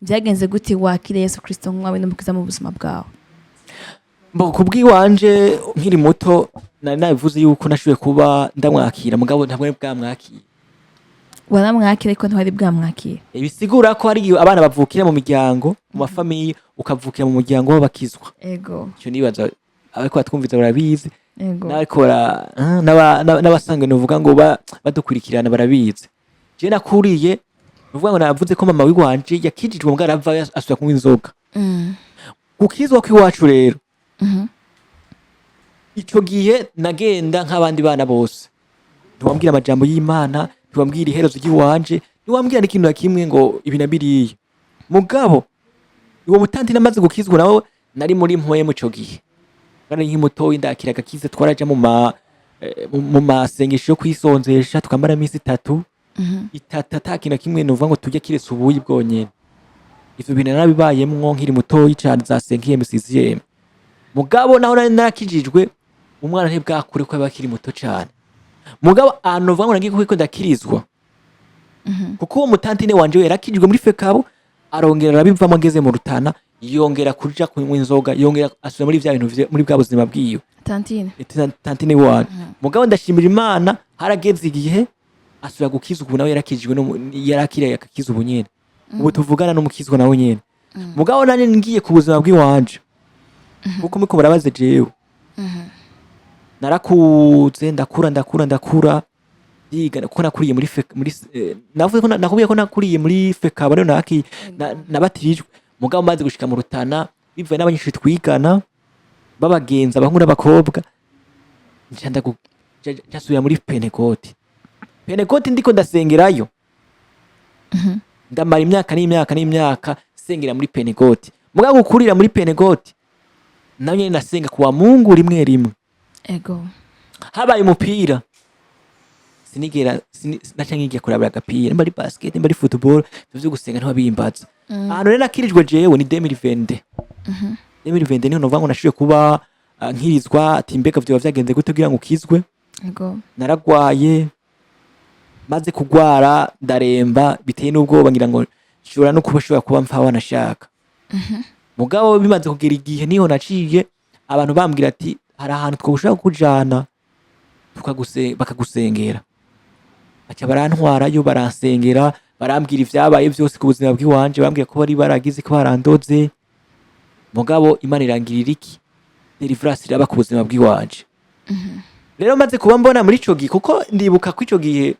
Vyagenze gute wakire Yesu Kristo nk'umwami n'umukiza mu buzima bwawe? Mbo ku bw'iwanje nkiri muto nari nabivuze yuko nashoboye kuba ndamwakira, mugabo ntabwo nari bwamwakira. Waramwakira ariko ntiwari bwamwakira? Bisigura ko hari igihe abana bavukira mu miryango, mu ma familles, ukavukira mu muryango w'abakizwa. Icyo nibaza abariko batwumviza barabizi, n'abariko n'abasanzwe novuga ngo badukurikirana barabizi. Je nakuriye, nuvuga ngo navuze ko mama wiwanje yakijijwe, mugabo arava asubira kunywa inzoga. Gukizwa kw'iwacu rero, ico gihe nagenda nk'abandi bana bose, ntiwambwira amajambo y'Imana, ntiwambwira iherezo ry'iwanje, ntiwambwira n'ikintu na kimwe ngo ibi na biriya. Mugabo uwo mutanti namaze gukizwa nawe, nari muri mpwemu ico gihe, nari nkiri mutoyi, ndakira agakiza, twaraja mu masengesho yo kwisonzesha, tukamara iminsi 3. 3 ata kintu na kimwe novuga ngo turye kiretse ubuyi bwonyene. Ivyo bintu narabibayemwo nkiri mutoyi cane, za cinquième, sixième. Mugabo naho nari narakijijwe, umwana ntibwakure ko yaba akiri muto cane. Mugabo ahantu novuga ngo nagiye kuko ndakirizwa, kuko uwo mutantine wanje we yarakijijwe muri FECABU, arongera arabivamo ageze mu Rutana, yongera kuja kunywa inzoga, yongera asubira muri vya bintu muri bwa buzima bwiwe. Tantine. Tantine wanje. Mugabo ndashimira Imana, harageze igihe asubira gukizwa. Ubu nawe yarakijijwe, yarakiriye agakiza. Ubu nyene ubu tuvugana n'umukizwa nawe nyene. Mugabo nanje ngiye ku buzima bw'iwanje, kuko muriko murabaze, jewe narakuze, ndakura, ndakura, ndakura, ndiga, kuko nakuriye muri muri navuze ko nakubwiye ko nakuriye muri FECABU, rero naki nabatirijwe. Mugabo maze gushika mu Rutana, bivuye n'abanyeshuri twigana b'abagenzi, abahungu n'abakobwa, nca nsubira muri Pentecote. Pentecote ndiko ndasengerayo, ndamara imyaka n'imyaka n'imyaka sengera muri Pentecote. Mugabo gukurira muri Pentecote, nayo nyene nasenga kuwa Mungu rimwe rimwe. Habaye umupira, sinigera naca nkigiye kurabira agapira, nimba ari basket, nimba ari football. Ivyo vyo gusenga ntibabimbaza. Ahantu rero nakirijwe jewe ni 2020. 2020 niho novuga ngo nashoboye kuba nkirizwa. Ati mbega vyoba vyagenze gute kugira ngo ukizwe? Naragwaye, maze kugwara ndaremba biteye n'ubwoba, ngira ngo nshobora no kuba shobora kuba mpfa wanashaka. Mugabo bimaze kugera igihe, niho naciye abantu bambwira ati hari ahantu twoshobora kukujana bakagusengera. Baca barantwarayo, baransengera, barambwira ivyabaye vyose ku buzima bw'iwanje, bambwira ko bari baragize ko barandoze. Mugabo Imana irangirira iki, deliverance iraba ku buzima bw'iwanje. Rero maze kuba mbona muri ico gihe, kuko ndibuka ko ico gihe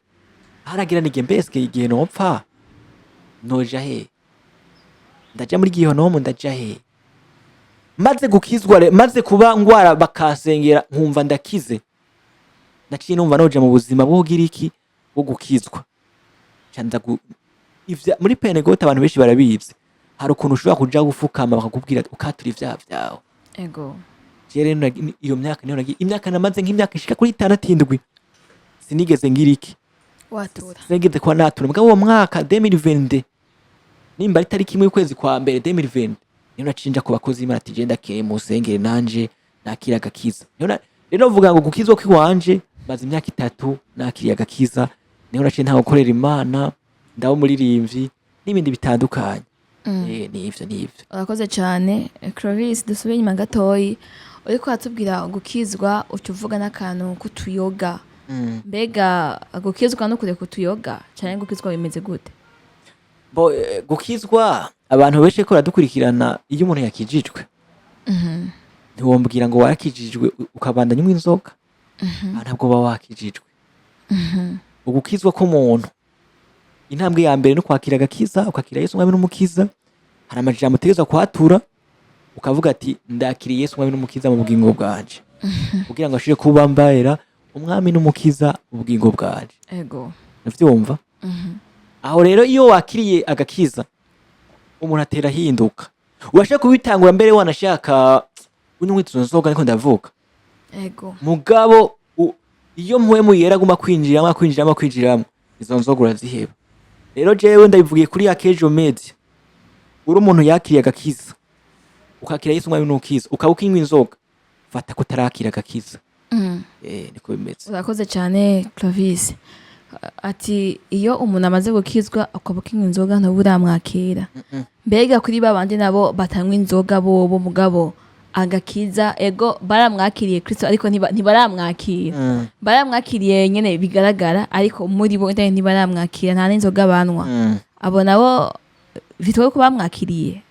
haragira n'igihe mbese igihe nopfa noja he, ndaja muri gihonomu, ndaja he? Maze gukizwa maze kuba ngwara bakansengera, nkumva ndakize, naciye numva noja mu buzima bwo kugira iki, bwo gukizwa. Nca nza muri Pentecote abantu benshi barabizi, hari ukuntu ushobora kuja gufukama bakakubwira ukatura ivyaha vyawe. Je rero iyo myaka niyo nagiye, imyaka namaze nk'imyaka ishika kuri 6, 7, sinigeze ngira iki, watura. Sinigeze kuba natura. Mugabo uwo mwaka 2022, nimba ari tariki 1 y'ukwezi kwa mbere 2020, niyo nacinja ku bakozi b'Imana ati genda keye musengere nanje nakira agakiza. Rero novuga ngo gukizwa kw'iwanje, maze imyaka 3 nakiriye agakiza. Niho naciye nta gukorera Imana, ndaba umuririmbyi n'ibindi bitandukanye. Nivyo, nivyo. Urakoze cyane, Clovis. Dusubire inyuma gatoyi, uriko uratubwira gukizwa, uca uvuga n'akantu k'utuyoga. Mbega gukizwa no kureka utuyoga cyane, gukizwa bimeze gute? Bo, gukizwa, abantu benshi ko baradukurikirana, iyo umuntu yakijijwe, ntiwombwira ngo warakijijwe ukabandanya unywa inzoga. Ah, ntabwo uba wakijijwe. Ugukizwa k'umuntu, intambwe ya mbere no kwakira agakiza, ukakira Yesu umwami n'umukiza. Hari amajambo utegerezwa kwatura, ukavuga ati ndakiriye Yesu umwami n'umukiza mu bugingo bwanje, kugira ngo ashobore kuba mbera umwami n'umukiza mu bugingo bwanje. Uravyumva? Aho rero iyo wakiriye agakiza, umuntu atera ahinduka. Urashaka kubitangura mbere, wanashaka unywa izo nzoga, niko ndavuga. Mugabo iyo mpwemu yera aguma kwinjiramo, kwinjiramo, kwinjiramo, izo nzoga uraziheba. Rero jewe ndabivugiye kuri Akejo Media, uri umuntu yakiriye agakiza, ukakira Yesu umwami n'ukiza, ukaba ukinywa inzoga, fata ko utarakira agakiza. Niko bimeze. Urakoze cyane, Clovis. Ati iyo umuntu amaze gukizwa akaba akinywa inzoga, ntuba uramwakira. Mbega kuri ba bandi nabo batanywa inzoga bobo, mugabo agakiza ego baramwakiriye Kristo, ariko ntibaramwakira, baramwakiriye nyene bigaragara, ariko muri bo indani ntibaramwakira, nta n'inzoga banywa, abo nabo bitwa ko bamwakiriye?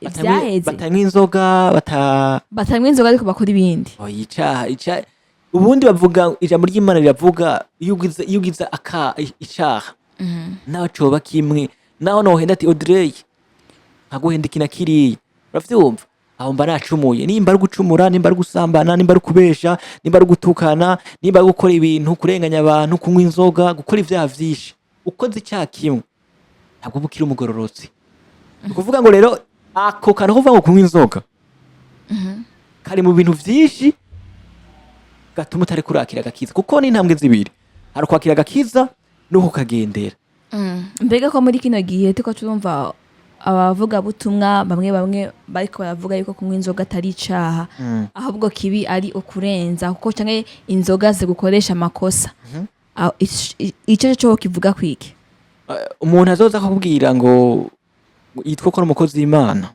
Vyaheze. Batanywa inzoga bata Batanywa inzoga ariko bakora ibindi. Oya, icaha, icaha ubundi bavuga, ijambo ry'Imana riravuga iyo ugize aka icaha, naho coba kimwe, naho nohenda ati Audrey nkaguhenda iki na kiriya, uravyumva, aho mba nacumuye. Nimba ari gucumura, nimba ari gusambana, nimba ari kubesha, nimba ari gutukana, nimba ari gukora ibintu, kurenganya abantu, kunywa inzoga, gukora ivyaha vyinshi, ukoze icaha kimwe ntabwo uba ukiri umugororotsi. Ni ukuvuga ngo rero ako kantu ko kuvuga ngo kunywa inzoga kari mu bintu vyinshi gatuma utari kurakira agakiza, kuko ni intambwe zibiri: hari ukwakira agakiza. No kukagendera. Mbega ko muri kino gihe tuko turumva abavugabutumwa bamwe bamwe bariko baravuga yuko kunywa inzoga atari icaha, ahubwo kibi ari ukurenza kuko canke inzoga zigukoresha amakosa. Ico cyo kivuga kwiki? Umuntu azoza akakubwira ngo yitwa ko ari umukozi w'Imana,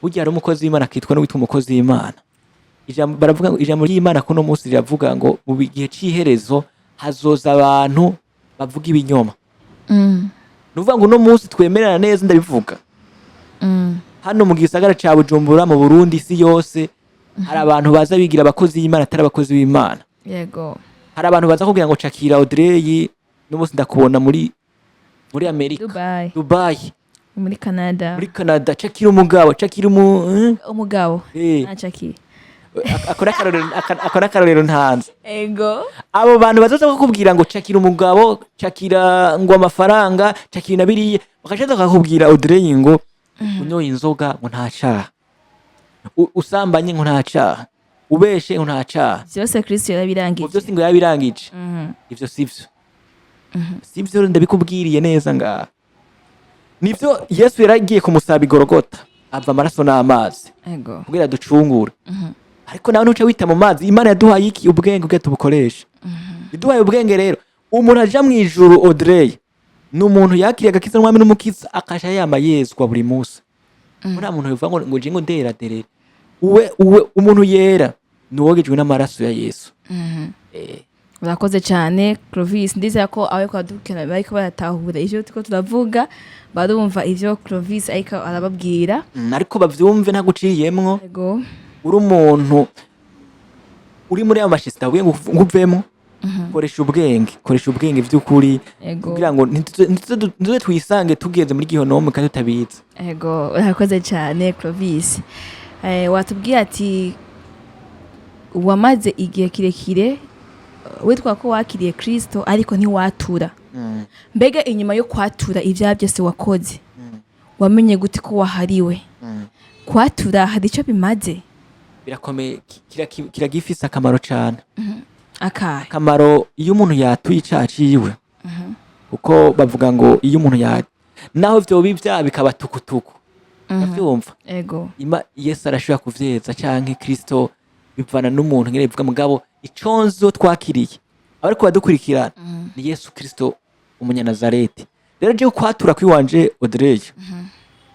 burya hari umukozi w'Imana akitwa n'uwitwa umukozi w'Imana. Ijambo baravuga ngo ijambo ry'Imana kuno munsi riravuga ngo mu gihe c'iherezo hazoza abantu bavuga ibinyoma. Ni ukuvuga ngo uno munsi twemerana neza, ndabivuga hano mu gisagara ca Bujumbura, mu Burundi, isi yose, hari abantu baza bigira abakozi b'Imana atari abakozi b'Imana. Hari abantu baza kugira ngo cakira Audrey n'umunsi ndakubona muri Amerika, Dubai. Dubai. Muri Canada. Muri Canada, cakira umugabo, cakira umu Umugabo. Nacaki. Ako n'akarorero ntanze. Abo bantu bazoza bakakubwira ngo cakira umugabo, cakira ngo amafaranga, cakira na biriya, bakaca bakakubwira, Audrey, ngo unyoye inzoga ngo nta caha, usambanye ngo nta caha, ubeshe ngo nta caha. Vyose Kristo ngo yarabirangije. Vyose ngo yabirangije. Ivyo sivyo, sivyo, ndabikubwiriye neza ngaha. Nivyo, Yesu yaragiye kumusaba igorogota ava amaraso n'amazi kugira ducungure, ariko nawe ntuca wita mu mazi. Imana yaduhaye iki? Ubwenge, kugira tubukoreshe. Iduhaye ubwenge rero, umuntu aja mu ijuru, Audrey, ni umuntu yakiriye agakiza n'umwami n'umukiza, akaja yama yezwa buri munsi. Nta muntu bivuga ngo je ngo ndera derere uwe uwe. Umuntu yera ni uwogejwe n'amaraso ya Yesu. Urakoze cyane, Clovis. Ndizera ko abariko baradukurikirana bariko baratahura ivyo turiko turavuga, barumva ivyo Clovis ariko arababwira. Ariko bavyumve ntaguciriyemwo. Uri umuntu uri muri ayo mashisi ndavuye ngo uvemo, koresha ubwenge, koresha ubwenge vy'ukuri kugira ngo ntituze twisange tugeze muri gihonomu kandi tutabizi. Ego, urakoze cyane, Clovis. Watubwiye ati wamaze igihe kirekire witwa ko wakiriye Kristo ariko ntiwatura. Mbega inyuma yo kwatura ibyaha byose wakoze, wamenye gute ko wahariwe? Kwatura hari icyo bimaze? Birakomeye, kiragifise akamaro cane. Akahe? Akamaro, iyo umuntu yatuye icaha ciwe, kuko bavuga ngo iyo umuntu ya naho vyoba ivyaha bikaba tukutuku, uravyumva? Ego. Ima Yesu arashobora kuvyeza canke Kristo, bivana n'umuntu ngene bivuga. Mugabo iconzo twakiriye, abariko badukurikirana, ni Yesu Kristo umunyanazareti. Rero jewe kwatura kwiwanje, Audrey,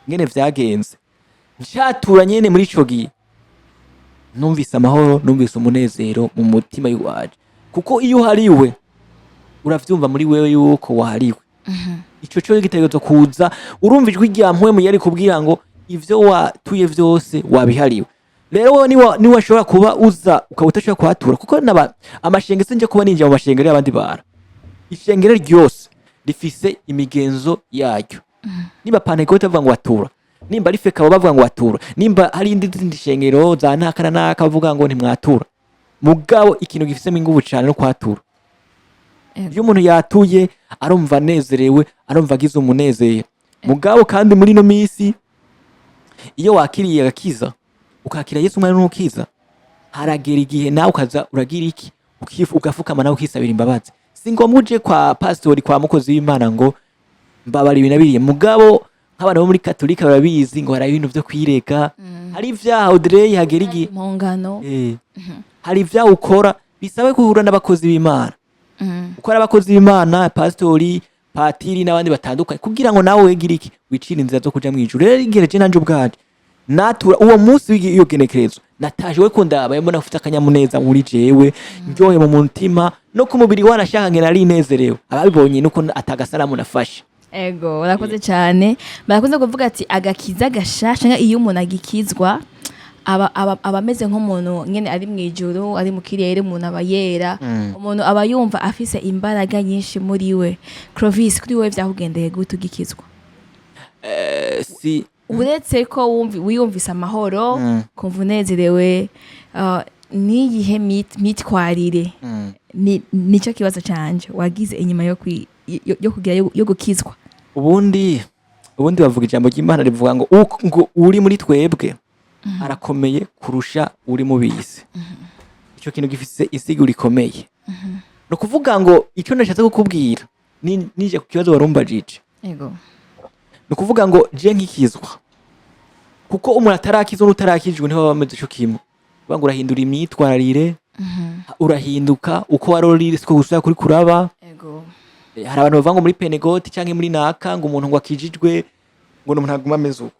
ngene vyagenze, ncatura nyene muri ico gihe numvise amahoro, numvise umunezero mu mutima w'iwanje, kuko iyo uhariwe uravyumva muri wewe yuko wahariwe. Ico cyo gitegerezwa kuza, urumva ijwi rya mpwemu yari kubwira ngo ivyo watuye vyose wabihariwe. Rero wowe niwashobora kuba uza ukaba udashobora kuhatura, kuko naba amashengero, sinje kuba ninjira mu mashengero y'abandi bantu. Ishengero ryose rifise imigenzo yaryo. Nimba Pantekote bavuga ngo watura, nimba ari FECABU bavuga ngo watura, nimba hari indi zindi shengero za naka na naka bavuga ngo ntimwatura, mugabo ikintu gifisemo inguvu cane no kwatura. Iyo umuntu yatuye arumva anezerewe, arumva agize umunezero. Mugabo kandi muri ino minsi, iyo wakiriye agakiza, ukakira Yesu umwana n'umukiza, haragera igihe nawe ukaza uragira iki? Ugafukama nawe ukisabira imbabazi. Si ngombwa uje kwa pasitori, kwa mukozi w'Imana, ngo mbabara ibi na biriya. Mugabo nk'abantu bo muri Katolika barabizi ngo hari ibintu vyo kwirega, hari ivyaha, Audrey, hagera igihe Impongano. Hari ivyaha ukora bisabe guhura n'abakozi b'Imana, uko ari abakozi b'Imana, pasitori, patiri n'abandi batandukanye, kugira ngo nawe wegire iki? Wicire inzira zo kuja mw'ijuru. Rero igihe je nanje ubwanje natura uwo munsi w'iyo genekerezo, nataje we kundaba mbona ufite akanyamuneza muri jewe, ndyohe mu mutima no ku mubiri, wanashaka ngena nari nezerewe. Ababibonye nuko atagasanamu nafashe. Ego, urakoze cyane. Barakunze kuvuga ati agakiza gashasha, iyo umuntu agikizwa aba ameze nk'umuntu nyene ari mu ijuru, ari mu kirere, umuntu aba yera, umuntu aba yumva afise imbaraga nyinshi muri we. Clovis, kuri wewe vyakugendeye gute ugikizwa? Si Uretse ko wiyumvise amahoro, kumva unezerewe, niyihe mitwarire, nico kibazo canje, wagize inyuma yo kugira yo gukizwa? Ubundi bavuga ijambo ry'Imana rivuga ngo ngo uri muri twebwe arakomeye kurusha uri mu bisi. Ico kintu gifise isiguro rikomeye. Ni ukuvuga ngo icyo nashatse kukubwira nije ku kibazo warumbajije. Ni ukuvuga ngo je nkikizwa, kuko umuntu atarakizwa n'utarakijwe ntibaba bameze ico kimwe. Kuvuga ngo urahindura imyitwarire, urahinduka, uko wari uri siko gusubira kuri kuraba. Hari abantu bavuga ngo muri Pentecote canke muri naka, ngo umuntu ngo akijijwe, ngo ni umuntu aguma ameze uko,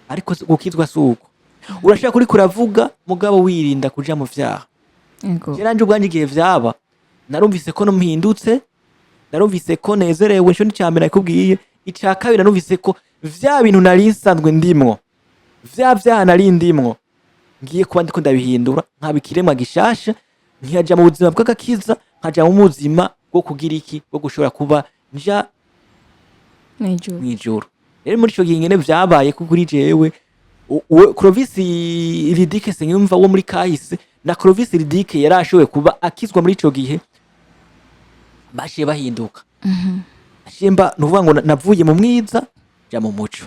ariko gukizwa si uko. Urashobora kuri kuravuga, mugabo wirinda kuja mu vyaha. Je nanje ubwanje igihe vyaba, narumvise ko mpindutse, narumvise ko nezerewe. Ico ni mbere nakubwiye. Ica kabiri, narumvise ko vya bintu nari nsanzwe ndimwo, vya vyaha nari ndimwo, ngiye kuba ndiko ndabihindura nkaba ikiremwa gishasha, nkiyaja mu buzima bw'agakiza, nkaja mu buzima bwo kugira iki, bwo gushobora kuba nja Mw'ijuru. Mw'ijuru. Rero muri ico gihe ingene vyabaye ko kuri jewe, Clovis Ridike Nsengiyumva wo muri kahise na Clovis Ridike yari ashoboye kuba akizwa muri ico gihe baciye bahinduka. Naciye mba, ni ukuvuga ngo navuye mu mwiza nja mu muco.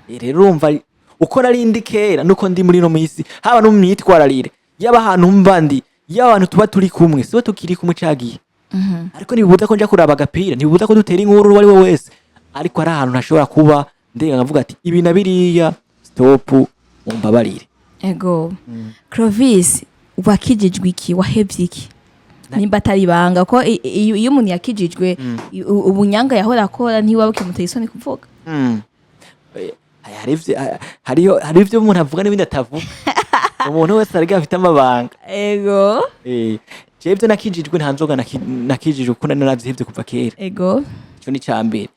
Rero urumva uko nari ndi kera nuko ndi muri no misi, haba no mu myitwararire, yaba ahantu mba ndi, yaba abantu tuba turi kumwe, sibo tukiri kumwe cagiye. Ariko ntibibuza ko nja kuraba agapira, ntibibuza ko dutera inkuru uwo ari we wese, ariko ari ahantu ntashobora kuba ndenga nkavuga ati ibi na biriya, stop, mumbabarire. Ego. Clovis, wakijijwe iki? Wahevye iki, nimba atari ibanga? Ko iyo umuntu yakijijwe, ubunyanga yahora akora ntiwaba ukimuteye isoni kuvuga. Hariho hari ivyo umuntu avuga n'ibindi atavuga. Umuntu wese ariko afite amabanga. Jewe ivyo nakijijwe, nta nzoga nakijijwe, kuko nari narazihevye kuva kera. Ico ni ca mbere.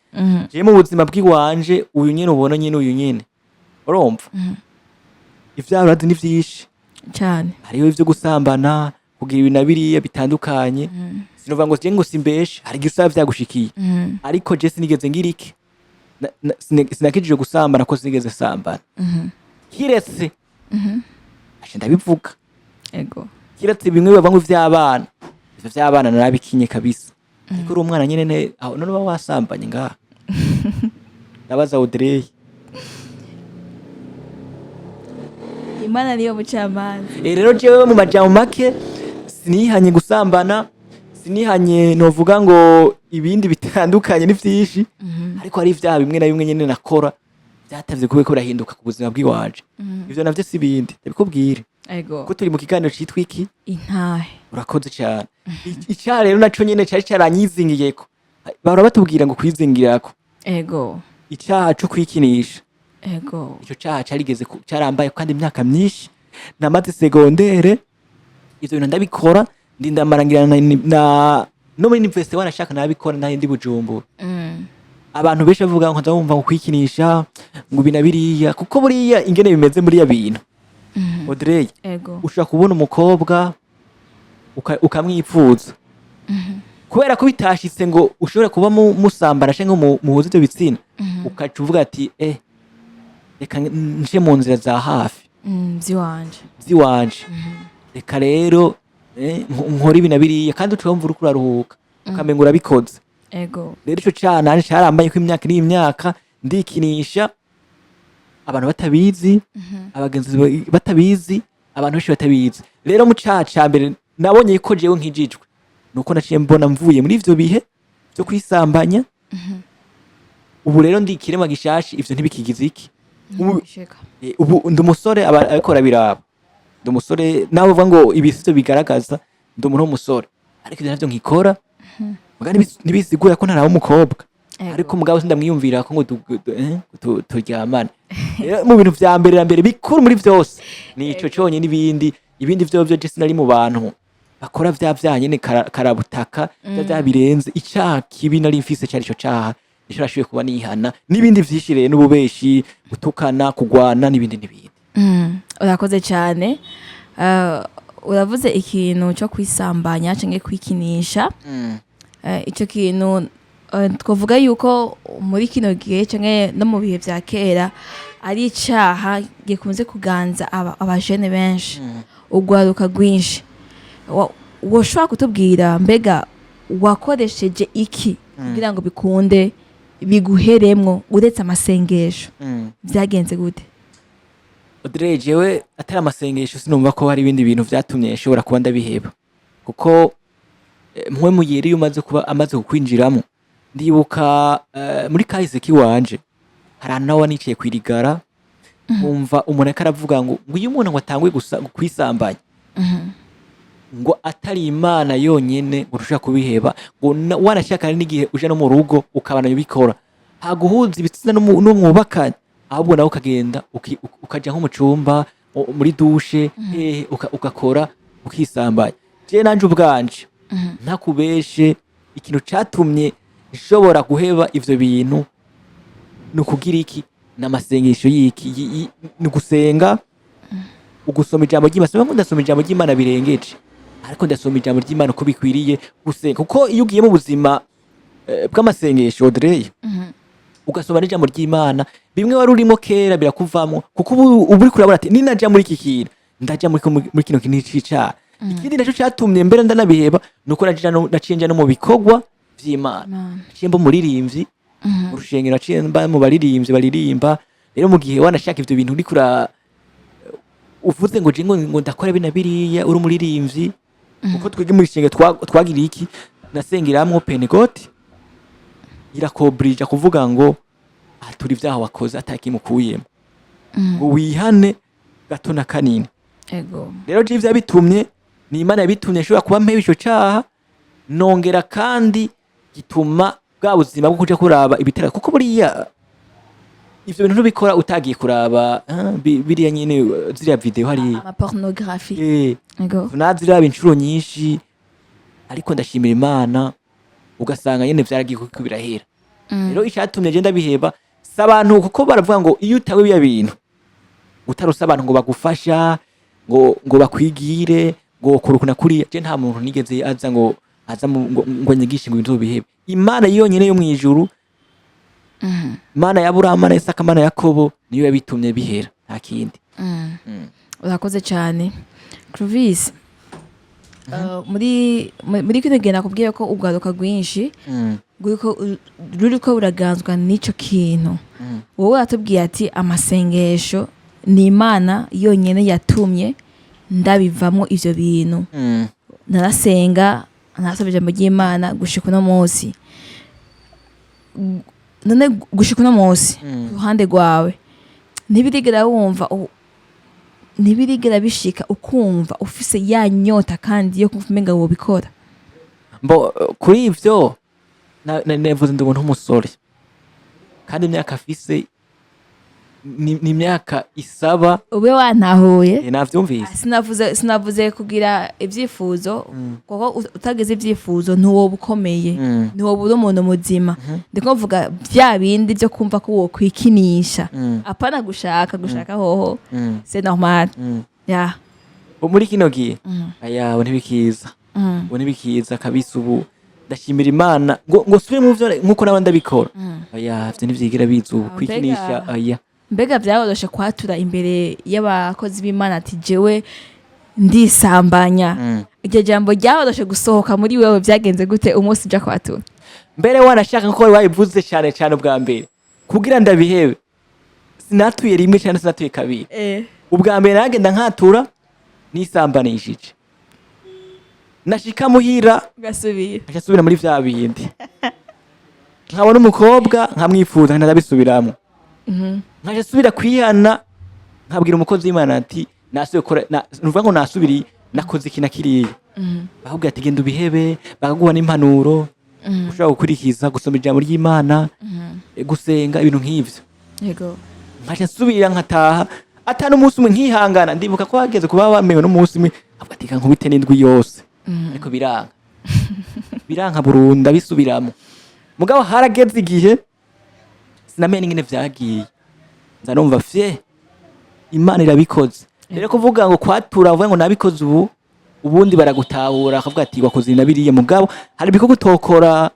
Jewe mu buzima bw'iwanje, uyu nyene ubona nyene, uyu nyene urumva, ivyaha urazi ni vyinshi. Cyane. Hariho ivyo gusambana, kugira ibi na biriya bitandukanye. Sinovuga ngo je ngo simbeshe, hari igihe usaba vyagushikiye, ariko je sinigeze ngira iki. Sinakijijwe gusambana, ko sinigeze sambana, kiretse aca ndabivuga. Kiretse bimwe biba ngo ivy'abana, ivyo vy'abana narabikinye kabisa. Ariko uri umwana nyene aho none uba wasambanye ngaha? Ndabaza Audrey. Imana niyo mucamanza. Rero jewe mu majambo make, sinihanye gusambana, sinihanye novuga ngo ibindi bitandukanye ni vyinshi, ariko hari ivyaha bimwe na bimwe nyene nakora vyatavye kubeko birahinduka ku buzima bw'iwanje. Ivyo navyo si ibindi, ndabikubwire ko turi mu kiganiro citwa iki? Intahe. Urakoze cyane. Icaha rero naco nyene cari caranyizingiyeko, bahora batubwira ngo kwizingirako. Icaha co kwikinisha. Ico caha carigeze carambaye kandi imyaka myinshi. Namaze secondaire ivyo bintu ndabikora, ndindamarangira na no muri université wanashaka nabikora, nari ndi Bujumbura. Abantu benshi bavuga ngo nza bumva ngo kwikinisha, ngo ibi na biriya, kuko buriya ingene bimeze muri ya bintu, Audrey, ushobora kubona umukobwa ukamwipfuza, kubera ko bitashitse ngo ushobore kuba musambana canke muhuze ivyo bitsina, ukaca uvuga ati reka nje mu nzira za hafi Vyiwanje. Ziwanje, reka rero nkore ibi na biriya, kandi uca wumva uriko uraruhuka, ukamenga urabikoze. Rero ico caha nanje carambaye ko imyaka n'imyaka ndikinisha, abantu batabizi, abagenzi batabizi, abantu benshi batabizi. Rero mu caha ca mbere nabonye ko jewe nkijijwe, nuko naciye mbona mvuye muri ivyo bihe vyo kwisambanya. Ubu rero ndi ikiremwa gishasha, ivyo ntibikigize iki. Ubu, Shika. Ubu ndi umusore, ariko arabiraba, ndi umusore nawe uvuga ngo ibi sivyo bigaragaza, ndi umuntu w'umusore, ariko ivyo navyo nkikora. Muga ntibisigura ko ntaraba umukobwa. Ariko mugabo sindamwiyumvira ko ngo turyamane. Rero mu bintu vya mbere na mbere bikuru muri vyose ni ico conyene. Ibindi vyo je sinari mu bantu bakora vya vyaha nyene karabutaka, vya vyaha birenze. Icaha kibi nari mfise cari ico caha, nico nashoboye kuba nihana, n'ibindi vyinshi rero, n'ububeshi, gutukana, kugwana, n'ibindi n'ibindi. Urakoze cyane. Uravuze ikintu cyo kwisambanya cyangwa kwikinisha. Ico kintu, twavuga yuko muri kino gihe canke no mu bihe vya kera ari icaha gikunze kuganza abajene benshi, urwaruka rwinshi. Woshobora kutubwira mbega wakoresheje iki kugira ngo bikunde biguheremwo, uretse amasengesho? Vyagenze gute? Audrey, jewe atari amasengesho sinumva ko hari ibindi bintu vyatumye nshobora kuba ndabiheba, kuko Mpwemu Yera iyo umaze kuba amaze kukwinjiramo, ndibuka muri kahise kiwanje hari ahantu nawe nicaye kwirigara, nkumva umuntu ariko aravuga ngo iyo umuntu ngo atanguye gusa kwisambanya, ngo atari Imana yonyene ngo ushobora kubiheba, ngo wanashaka hari n'igihe uja no mu rugo ukabana ubikora, haguhuza ibitsina n'umwubakanye, ahubwo nawe ukagenda ukaja nko mu cumba, muri douche, hehe, ugakora ukisambanya. Je nanje ubwanje, ntakubeshe, ikintu catumye nshobora guheba ivyo bintu ni ukugira iki? Ni amasengesho y'iki? Ni ugusenga, ugusoma ijambo ry'Imana. Sinumva ngo ndasoma ijambo ry'Imana birengeje, ariko ndasoma ijambo ry'Imana uko bikwiriye, gusenga, kuko iyo ugiye mu buzima bw'amasengesho, Audrey, ugasoma n'ijambo ry'Imana, bimwe wari urimo kera birakuvamo, kuko ubu uriko urabona ati ninaja muri iki kintu, ndaja muri kino kintu c'icaha. Ikindi naco catumye mbere ndanabiheba nuko naciye nja no mu bikorwa vy'Imana. Imana. Naciye mba umuririmbyi mu rushengero, naciye mba mu baririmbyi baririmba. Rero mu gihe wanashaka ivyo bintu, uriko uvuze ngo je ngo ndakora bina biriya, uri umuririmbyi, kuko twebwe mu rushengero twagiriye iki, nasengeramwo Pentecote, irakobrija kuvuga ngo atura ivyaha wakoze atakimukuyemo, ngo wihane gato na kanini. Rero je ivyo bitumye ni Imana yabitumye nshobora kuba mpeba ico caha, nongera kandi gituma bwa buzima bwo kuja kuraba ibitara, kuko buriya ivyo bintu ntubikora utagiye kuraba biriya nyene, ziriya video hariya. Ama pornographie. Naziraba inshuro nyinshi, ariko ndashimira Imana, ugasanga nyene vyaragiye kuko birahera. Rero icatumye je ndabiheba si abantu, kuko baravuga ngo iyo utawe biya bintu utarose abantu ngo bagufasha, ngo bakwigire, ngo kora uku na kuriya, je nta muntu nigeze aza ngo aza ngo anyigishe ngo ibintu bihebe. Imana yonyene yo mw'ijuru, Imana ya Aburahamu na Isaka, Imana ya Yakobo, niyo yabitumye bihera, nta kindi. Urakoze cyane, Clovis. Muri kino gihe nakubwiye ko urwaruka rwinshi ruriko ruraganzwa n'ico kintu. Wowe uratubwiye ati amasengesho ni Imana yonyene yatumye ndabivamwo ivyo bintu. Narasenga, narasoma ijambo ry'Imana gushika uno munsi. None gushika uno munsi, ku ruhande rwawe, ntibirigera wumva ntibirigera bishika ukumva ufise ya nyota kandi yo kumva umenga wobikora? Mbo kuri ivyo navuze ndi umuntu w'umusore, kandi imyaka afise ni imyaka isaba. Ube wantahuye. Navyumvise. Sinavuze kugira ibyifuzo, kuko utagize ibyifuzo ntiwoba ukomeye, ntiwoba uri umuntu muzima. Ndiko mvuga bya bindi byo kumva ko wokwikinisha, apana gushaka hoho, c'est normal. Ya. Ubu muri kino gihe, aya, ubu ntibikiza. Ubu ntibikiza kabisa. Ubu ndashimira Imana ngo subire mu vyo nkuko naba ndabikora, aya, ivyo ntivyigira biza ubu. Ah, kwikinisha, aya. Mbega byaroroshe kwatura imbere y'abakozi b'Imana ati jewe ndisambanya? Iryo jambo ryaboroshe gusohoka muri wewe? Byagenze gute umunsi uja kwatura? Mbere wanashaka, nkuko wari wabivuze cyane cyane ubwa mbere, kugira ndabihebe sinatuye rimwe cyane, sinatuye kabiri. Ubwa mbere nagenda nkatura nisambanishije, nashika muhira ugasubira. Nkaca nsubira muri vya bindi, nkabona umukobwa nkamwifuza, nkabisubiramwo, nkaca nsubira kwihana, nkabwira umukozi w'Imana ati nasubiye gukora nuvuga ngo nasubiriye, nakoze iki na kiriya. Bakubwira ati genda ubihebe, bakaguha n'impanuro ushobora gukurikiza, gusoma ijambo ry'Imana, gusenga, ibintu nk'ivyo. Nkaca nsubira nkataha ata n'umunsi umwe nkihangana. Ndibuka ko hageze kuba bamewe n'umunsi umwe, avuga ati reka nkubite n'indwi yose, ariko biranga, biranka burundu, abisubiramo. Mugabo harageze igihe sinamenye n'ingene vyagiye, nza numva fye Imana irabikoze. Rero kuvuga ngo kwatura uvuga ngo nabikoze ubu, ubundi baragutahura, akavuga ati wakoze ibi na biriya, mugabo hari ibikorwa utokora,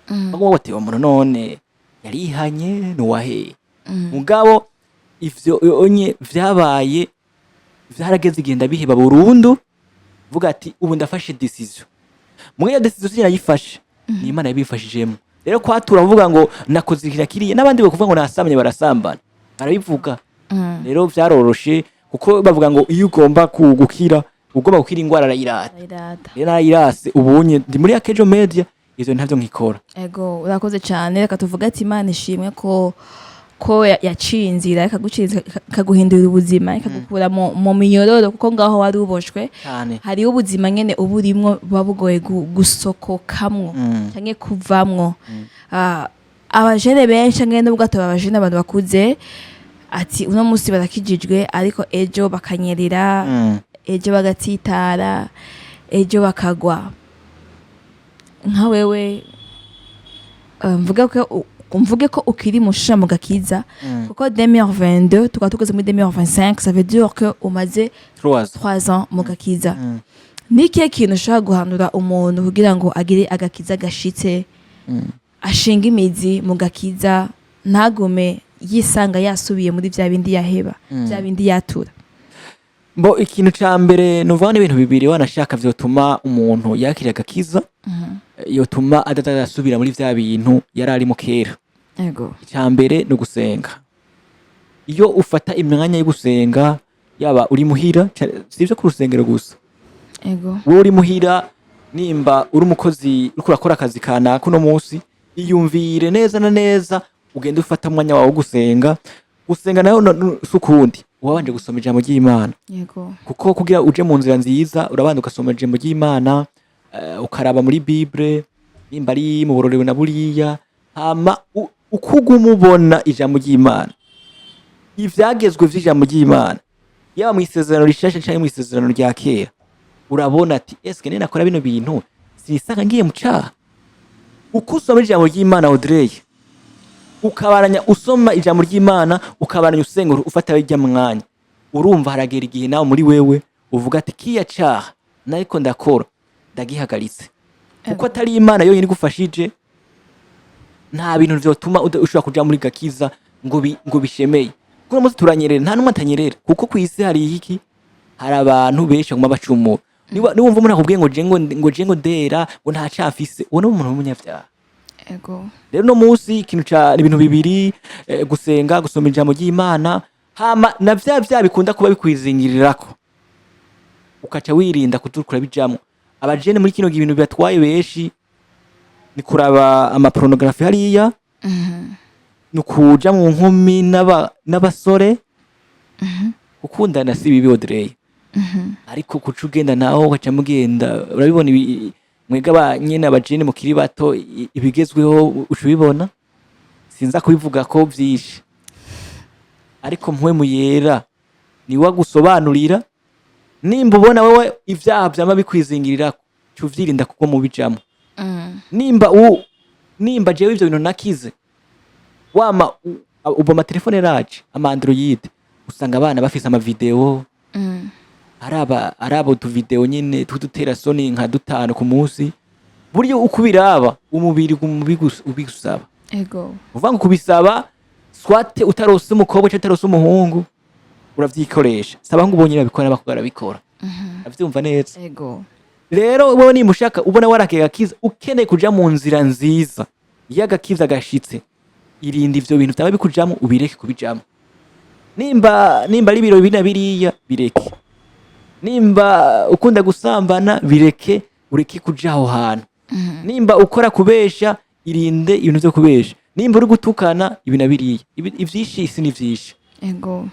bavuga bati uwo muntu none yarihanye nuwahe? Mugabo ivyo onye vyabaye, vyarageze igihe ndabiheba burundu, vuga ati ubu ndafashe decision. Mwe iyo decision sinayifashe, ni Imana yabifashijemo. Rero kwatura uvuga ngo nakoze iki na kiriya, n'abandi bakuvuga ngo nasamye, barasambana, barabivuga. Rero vyaroroshe, kuko bavuga ngo iyo ugomba gukira Ugomba gukira ingwara arayirata. Irata. Rero narayirase, ubunye ndi muri Akejo Media, ivyo ntavyo nkikora. Ego, urakoze cyane. Reka tuvuge ati Imana ishimwe ko yaciye inzira, ikagucira inzira, ikaguhindurira ubuzima, ikagukura mu minyororo, kuko ngaho wari uboshwe. Cyane. Hariho ubuzima nyene uba urimwo buba bugoye gusokokamwo canke kuvamwo. Abajene benshi, canke nubwo ataba abajene, abantu bakuze, ati uno munsi barakijijwe, ariko ejo bakanyerera, ejo bagatsitara, ejo bakagwa. Nka wewe, mvuge ko ukiri musha mu gakiza, kuko 2022 tukaba tugeze muri 2025, ça veut dire que umaze 3. 3 ans mu gakiza. Ni ikihe kintu ushobora guhanura umuntu kugira ngo agire agakiza gashitse, ashinga imizi mu gakiza, ntagume yisanga yasubiye muri vya bindi yaheba, vya bindi yatura? Mbo ikintu ca mbere nuvuga n'ibintu bibiri wanashaka vyotuma umuntu yakira agakiza, yotuma adasubira muri vya bintu yari arimo kera. Icya mbere ni ugusenga. Iyo ufata imyanya yo gusenga, yaba uri muhira, si ivyo ku rusengero gusa, wowe uri muhira, nimba uri umukozi uriko urakora akazi kanaka uno munsi, iyumvire neza na neza ugende ufata umwanya wawe wo gusenga. Gusenga nayo si ukundi, wabanje gusoma ijambo ry'Imana, kuko kugira uje mu nzira nziza urabanza ugasoma ijambo ry'Imana, ukaraba muri Bible nimba ari mu burorewe na buriya, hama uko uguma ubona ijambo ry'Imana, ivyagezwe vy'ijambo ry'Imana, yaba mu isezerano rishasha canke mu isezerano rya kera, urabona ati: "Eske nene nakora bino bintu sinisanga ngiye mu caha?" Uko usoma ijambo ry'Imana, Audrey, ukabaranya usoma ijambo ry'Imana, ukabaranya usenga, ufata ijya mwanya, urumva haragera igihe nawe muri wewe uvuga ati: "Kiya caha nariko ndakora ndagihagaritse." Kuko atari Imana yonyine igufashije, nta bintu vyotuma ushobora kuja muri gakiza ngo bishemeye. Kuko uno munsi turanyerera, nta n'umwe atanyerera, kuko kw'isi hari iki? Hari abantu benshi baguma bacumura. Niba wumva umuntu akubwiye ngo je ngo ndera, ngo nta cafise, uwo ni umuntu w'umunyavyaha. Rero no munsi ikintu ca ibintu bibiri, gusenga, gusoma ijambo ry'Imana, hama na vya bikunda kuba bikwizingirirako, ukaca wirinda kuzurukura bijamwo. Abajene muri kino gihe ibintu bibatwaye benshi ni kuraba ama pornography hariya, ni ukuja mu nkumi n'abasore. Gukundana si bibi, Audrey, ariko kuca ugenda naho ugaca mugenda urabibona mwega aba nyene abajene mukiri bato, ibigezweho uca ubibona. Sinza kubivuga ko vyinshi, ariko Mpwemu Yera niwe agusobanurira. Nimba ubona wewe ivyaha vyama bikwizingirirako, ca uvyirinda kuko mubijamwo. Nimba jewe ivyo bintu nakize, wama ubu amatelefone yaraje, ama Android, usanga abana bafise ama video, araba utuvideo nyene tw'udutera soni nka dutanu ku munsi. Buryo uko ubiraba umubiri uguma ubigusaba. Uvuga ngo kubisaba, swate utarose umukobwa canke utarose umuhungu, uravyikoresha. Si abahungu bonyene babikora, n'abakobwa barabikora. Avyumva neza. Rero wowe nimba ushaka, ubona warakiye agakiza, ukeneye kuja mu nzira nziza iyo agakiza gashitse, irinda ivyo bintu vyaba bikujamwo, ubireke kubijamwo. Nimba ari ibiro bibi na biriya, bireke. Nimba ukunda gusambana, bireke, ureke kuja aho hantu. Nimba ukora kubesha, irinde ibintu vyo kubesha. Nimba uri gutukana, ibi na biriya. Ivyinshi isi ni vyinshi. Ego,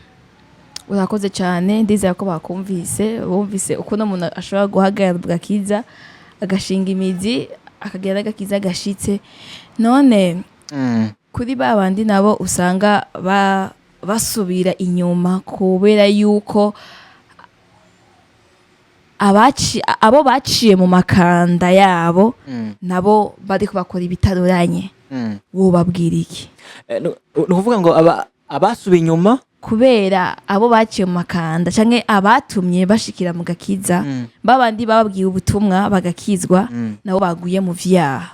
urakoze cyane. Ndizera ko bakumvise, bumvise ukuntu umuntu ashobora guhagarara gakiza, agashinga imizi, akagira agakiza gashitse. None kuri ba bandi nabo usanga basubira inyuma kubera yuko abo baciye mu makanda yabo nabo bariko bakora ibitaruranye, wobabwira iki? Ni ukuvuga ngo abasubiye inyuma kubera abo baciye mu makanda canke abatumye bashikira mu gakiza, babandi bababwiye ubutumwa bagakizwa, nabo baguye mu vyaha,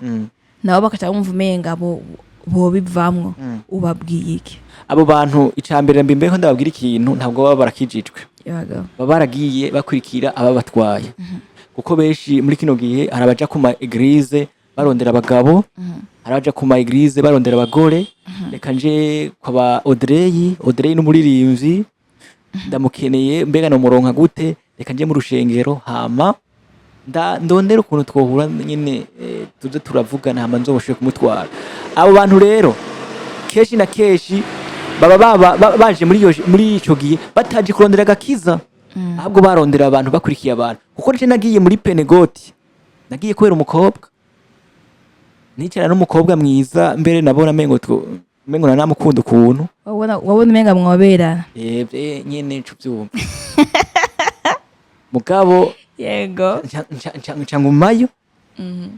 nabo bakaca bumva umenga bo bobivamwo, ubabwiye iki? Abo bantu, icambere mbimbe ko ndababwira ikintu, ntabwo baba barakijijwe. Yaga. Baba baragiye bakurikira ababatwaye, kuko benshi muri kino gihe hari abaja ku ma église barondera abagabo, hari abaja ku ma église barondera abagore. Reka nje kwa ba Audrey, Audrey n'umuririmbyi, ndamukeneye, mbega nomuronka gute? Reka nje mu rushengero, hama ndondera ukuntu twohura nyine, tuze turavugana, hama nzobashoboye kumutwara. Abo bantu rero kenshi na kenshi baba baje muri ico gihe bataje kurondera agakiza, ahubwo barondera abantu, bakurikiye abantu. Kuko nje nagiye muri Pentegoti, nagiye kubera umukobwa, nicara n'umukobwa mwiza mbere, nabona mengo nanamukunda ukuntu. Wabona umenga mwoberana. Ebye nyene nco vyumva, mugabo nca ngumayo.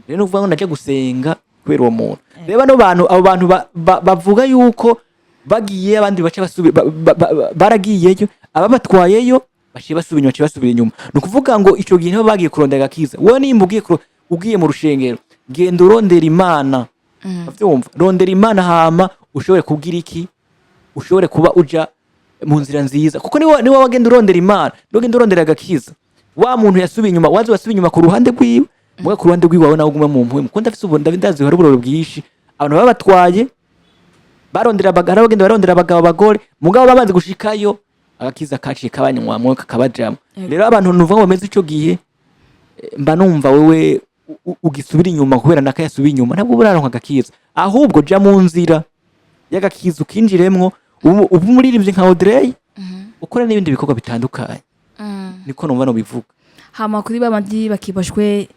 Rero nukuvuga ngo naje gusenga kubera uwo muntu. Rero bano bantu, abo bantu bavuga yuko bagiye, abandi baca baragiyeyo, ababatwayeyo baciye basubira inyuma, baciye basubira inyuma. Ni ukuvuga ngo ico gihe nibo bagiye kurondera agakiza. Wowe nimba ugiye mu rushengero, genda urondera Imana. Uravyumva? Rondera Imana, hama ushobore kugira iki, ushobore kuba uja mu nzira nziza, kuko niwe wagenda urondera Imana, niwe wagenda urondera agakiza. Wa muntu yasubiye inyuma, wazi wasubiye inyuma ku ruhande rwiwe, muga ku ruhande rwiwe wawe nawe uguma mu mpuhwe. Kuko ndafise ubu ndazi hari uburoro bwinshi abantu baba batwaye barondera abagabo, bagenda barondera abagabo, abagore, mugabo bamaze gushikayo agakiza kaciye kabanywamwo, kakabajamwo. Rero abantu nuvuga ngo bameze ico gihe, mba numva wewe ugisubira inyuma kubera naka yasubiye inyuma, ntabwo uraronka agakiza. Ahubwo ja mu nzira y'agakiza, ukinjiremwo, ubu umuririmbyi nka Audrey, ukora n'ibindi bikorwa bitandukanye. Niko numva nobivuga. Hama kuri babandi bakiboshwe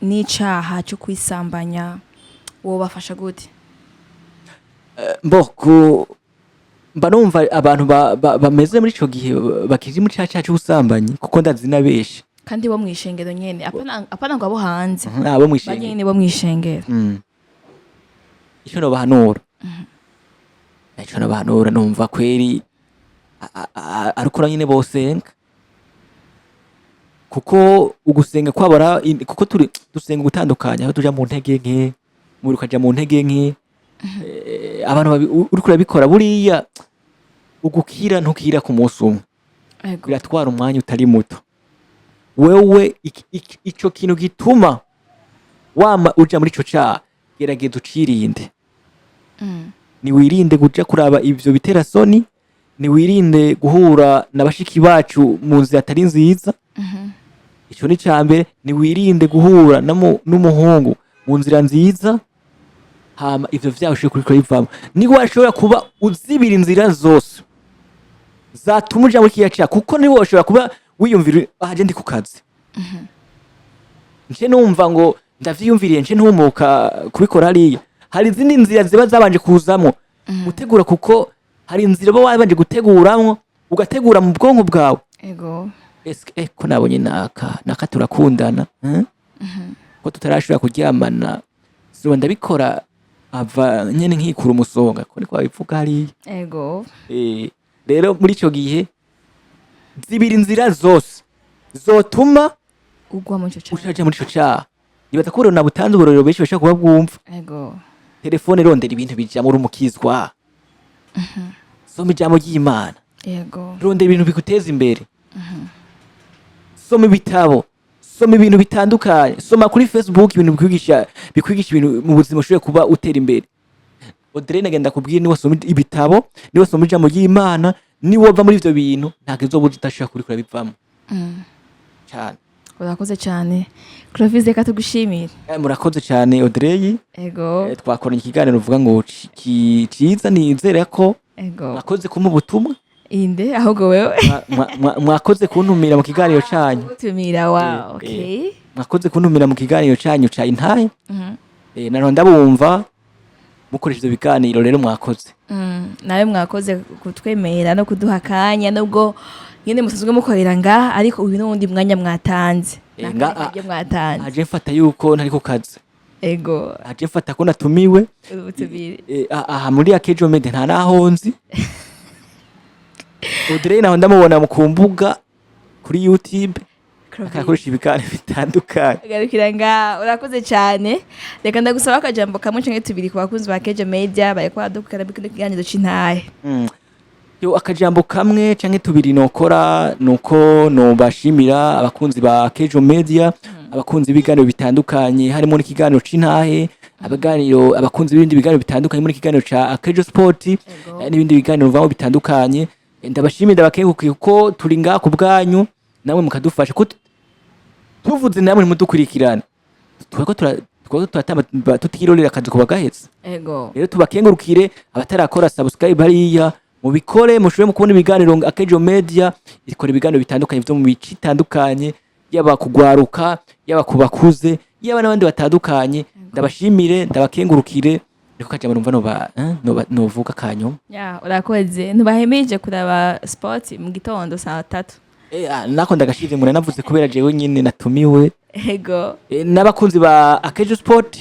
n'icaha cyo kwisambanya, wobafasha gute? Mbo ku mba numva abantu bameze muri ico gihe bakiri muri ca caha c'ubusambanyi, kuko ndazi na benshi. Kandi bo mw'ishengero nyene, apana ngo abo hanze. Abo mw'ishengero. Banyene bo mw'ishengero. Ico nobahanura, numva kweri arukora nyene bosenga, kuko ugusenga kwabara, kuko turi dusenga ugutandukanya, aho tuja mu ntege nke, umubiri ukaja mu ntege nke. Abantu uriko urabikora buriya, ugukira ntukira ku munsi umwe. Biratwara umwanya utari muto. Wewe ico kintu gituma wama uja muri ico caha, gerageza ucirinde. Niwirinde kuja kuraba ivyo bitera soni, niwirinde guhura na bashiki bacu mu nzira atari nziza. Ico ni ca mbere. Niwirinde guhura n'umuhungu mu nzira nziza, hama ivyo vyaha ushobore kuriko bivamwo. Niba washobora kuba uzibira inzira zose zatuma uja muri kiriya caha, kuko niwe washobora kuba wiyumvira: "Ah, je ndi ku kazi, nce numva ngo ndavyiyumviriye, nce ntumuka kubikora hariya." Hari izindi nzira ziba zabanje kuzamwo gutegura, kuko hari inzira uba wabanje guteguramwo, ugategura mu bwonko bwawe. Eske ko nabonye naka naka turakundana, eh? Ko tutarashobora kuryamana, sibo ndabikora ava nyene nkikura umusonga, ko niko babivuga hariya. Rero muri ico gihe zibira inzira zose zotuma ugwa mu ico caha. Ushaje muri ico caha. Nibaza ko urero nabutanze uburorero benshi bashobora kuba bwumva. Telefone, rondera ibintu bijamwo, uri umukizwa, soma ijambo ry'Imana. Rondera ibintu biguteza imbere, soma ibitabo, soma ibintu bitandukanye, soma kuri Facebook ibintu bikwigisha ibintu mu buzima, ushobore kuba utera imbere. Audrey, nagenda kubwira, niba wasoma ibitabo, niba wasoma ijambo ry'Imana, niba wava muri ivyo bintu, ntabwo izobuza udashobora kurikora bivamo cyane. Urakoze cyane, Clovis, reka tugushimire. Murakoze cyane, Audrey. Twakoranye ikiganiro uvuga ngo ciza, nizere ko mwakoze kumpa ubutumwa. Inde ahubwo wewe? Mwakoze kuntumira mu kiganiro canyu. Tumira wa Mwakoze kuntumira mu kiganiro canyu ca Intahe. Naro ndabumva mukoresha ivyo biganiro, rero mwakoze. Nawe mwakoze kutwemera no kuduha akanya, nubwo nyine musanzwe mukorera ngaha, ariko uyu n'uwundi mwanya mwatanze. N'akanya mwatanze. Aje mfata yuko ntari ku kazi. Aje mfata ko natumiwe. Ubutumire. Aha muri Akejo Media nta naho nzi Audrey, naho ndamubona ku mbuga kuri YouTube akakoresha ibiganiro bitandukanye. Garukira nga, urakoze cyane. Reka ndagusaba akajambo kamwe canke tubiri ku bakunzi ba Kejo Media bariko baradukurikirana muri kino kiganiro c'Intahe. Yo, akajambo kamwe canke tubiri nokora nuko nobashimira abakunzi ba Kejo Media, abakunzi b'ibiganiro bitandukanye, harimo n'ikiganiro c'Intahe, abaganiro, abakunzi b'ibindi biganiro bitandukanye muri ikiganiro ca Akejo Sport, n'ibindi biganiro bivamo bitandukanye. Ndabashimira, ndabakengurukiye, kuko turi ngaha ku bwanyu. Namwe mukadufasha ko tuvuze namwe mudukurikirana, twako turatamba tutirorera, akazi kuba gahetse. Rero tubakengurukire. Abatarakora subscribe hariya mubikore, mushobore mu kubona ibiganiro. Akejo Media ikora ibiganiro bitandukanye vyo mu mico itandukanye, yaba kugwaruka, yaba ku bakuze, yaba n'abandi batandukanye. Ndabashimire, ndabakengurukire. Niko kajambo numva noba novuga kanyuma. Ya, urakoze. Ntubahemije kuraba sport mu gitondo saa 3. Nako ndagashivye, muranavuze kubera jewe nyine natumiwe. N'abakunzi ba Akejo Sport,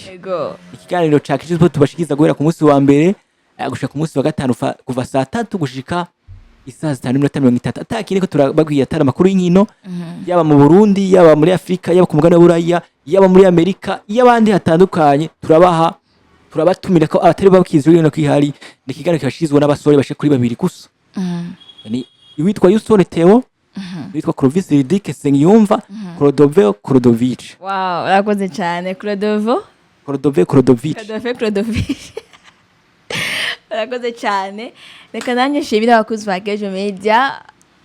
ikiganiro ca Akejo Sport tubashikiza guhera ku munsi wa mbere gushika ku munsi wa gatanu, kuva saa 3 gushika isaha 5:30, ata kindi ko turababwiye atari amakuru y'inkino, yaba mu Burundi, yaba muri Afrika, yaba ku mugabane wa Buraya, yaba muri Amerika, y'abandi hatandukanye. Turabaha, turabatumira ko abatari bakizi rero ko ihari. Ni ikiganiro kibashirizwa n'abasore bashika kuri babiri gusa, ni uwitwa Yusone Theo, witwa Clovis Ridike Sengiyumva, Clodoveo Clodovich. Wow, urakoze cyane, Clodovo. Clodoveo Clodovich. Clodove Clodovich, urakoze cyane. Reka nanjye nshimire abakozi ba Kejo Media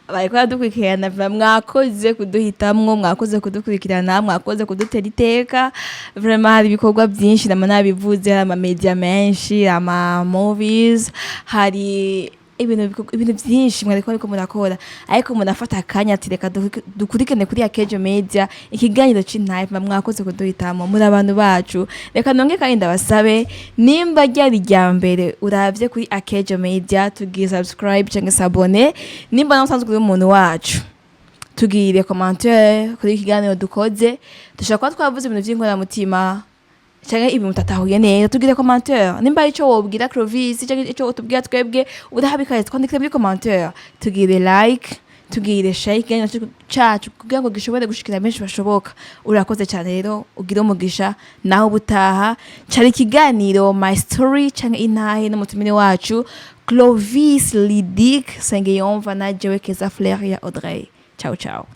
bariko baradukurikirana. Mwakoze kuduhitamwo, mwakoze kudukurikirana, mwakoze kudutera iteka. Vraiment hari ibikorwa byinshi, nama nabivuze, hari ama media menshi, ama movies, hari ibintu byinshi mwariko ariko murakora, ariko munafata akanya ati reka dukurikirane kuri Akejo Media ikiganiro c'intahe. Mwakoze kuduhitamo, muri abantu bacu. Reka nonge kandi ndabasabe, nimba ryari rya mbere uravye kuri Akejo Media, tugire subscribe cyangwa s'abonner. Nimba nawe usanzwe uri umuntu wacu, tugire commentaire kuri iki kiganiro dukoze. Dushobora kuba twavuze ibintu vy'inkoramutima canke ibintu mutatahuye neza, tugire commentaire. Nimba ari ico wobwira Clovis canke ico wotubwira twebwe, udahabikaye, twandikire muri commentaire. Tugire like, tugire share ikiganiro cacu kugira ngo gishobore gushikira benshi bashoboka. Urakoze cyane rero, ugire umugisha naho ubutaha. Cari ikiganiro My Story canke Intahe n'umutumire wacu Clovis Lidic Sengiyumva na jewe Keza Fleria Audrey. Ciao ciao.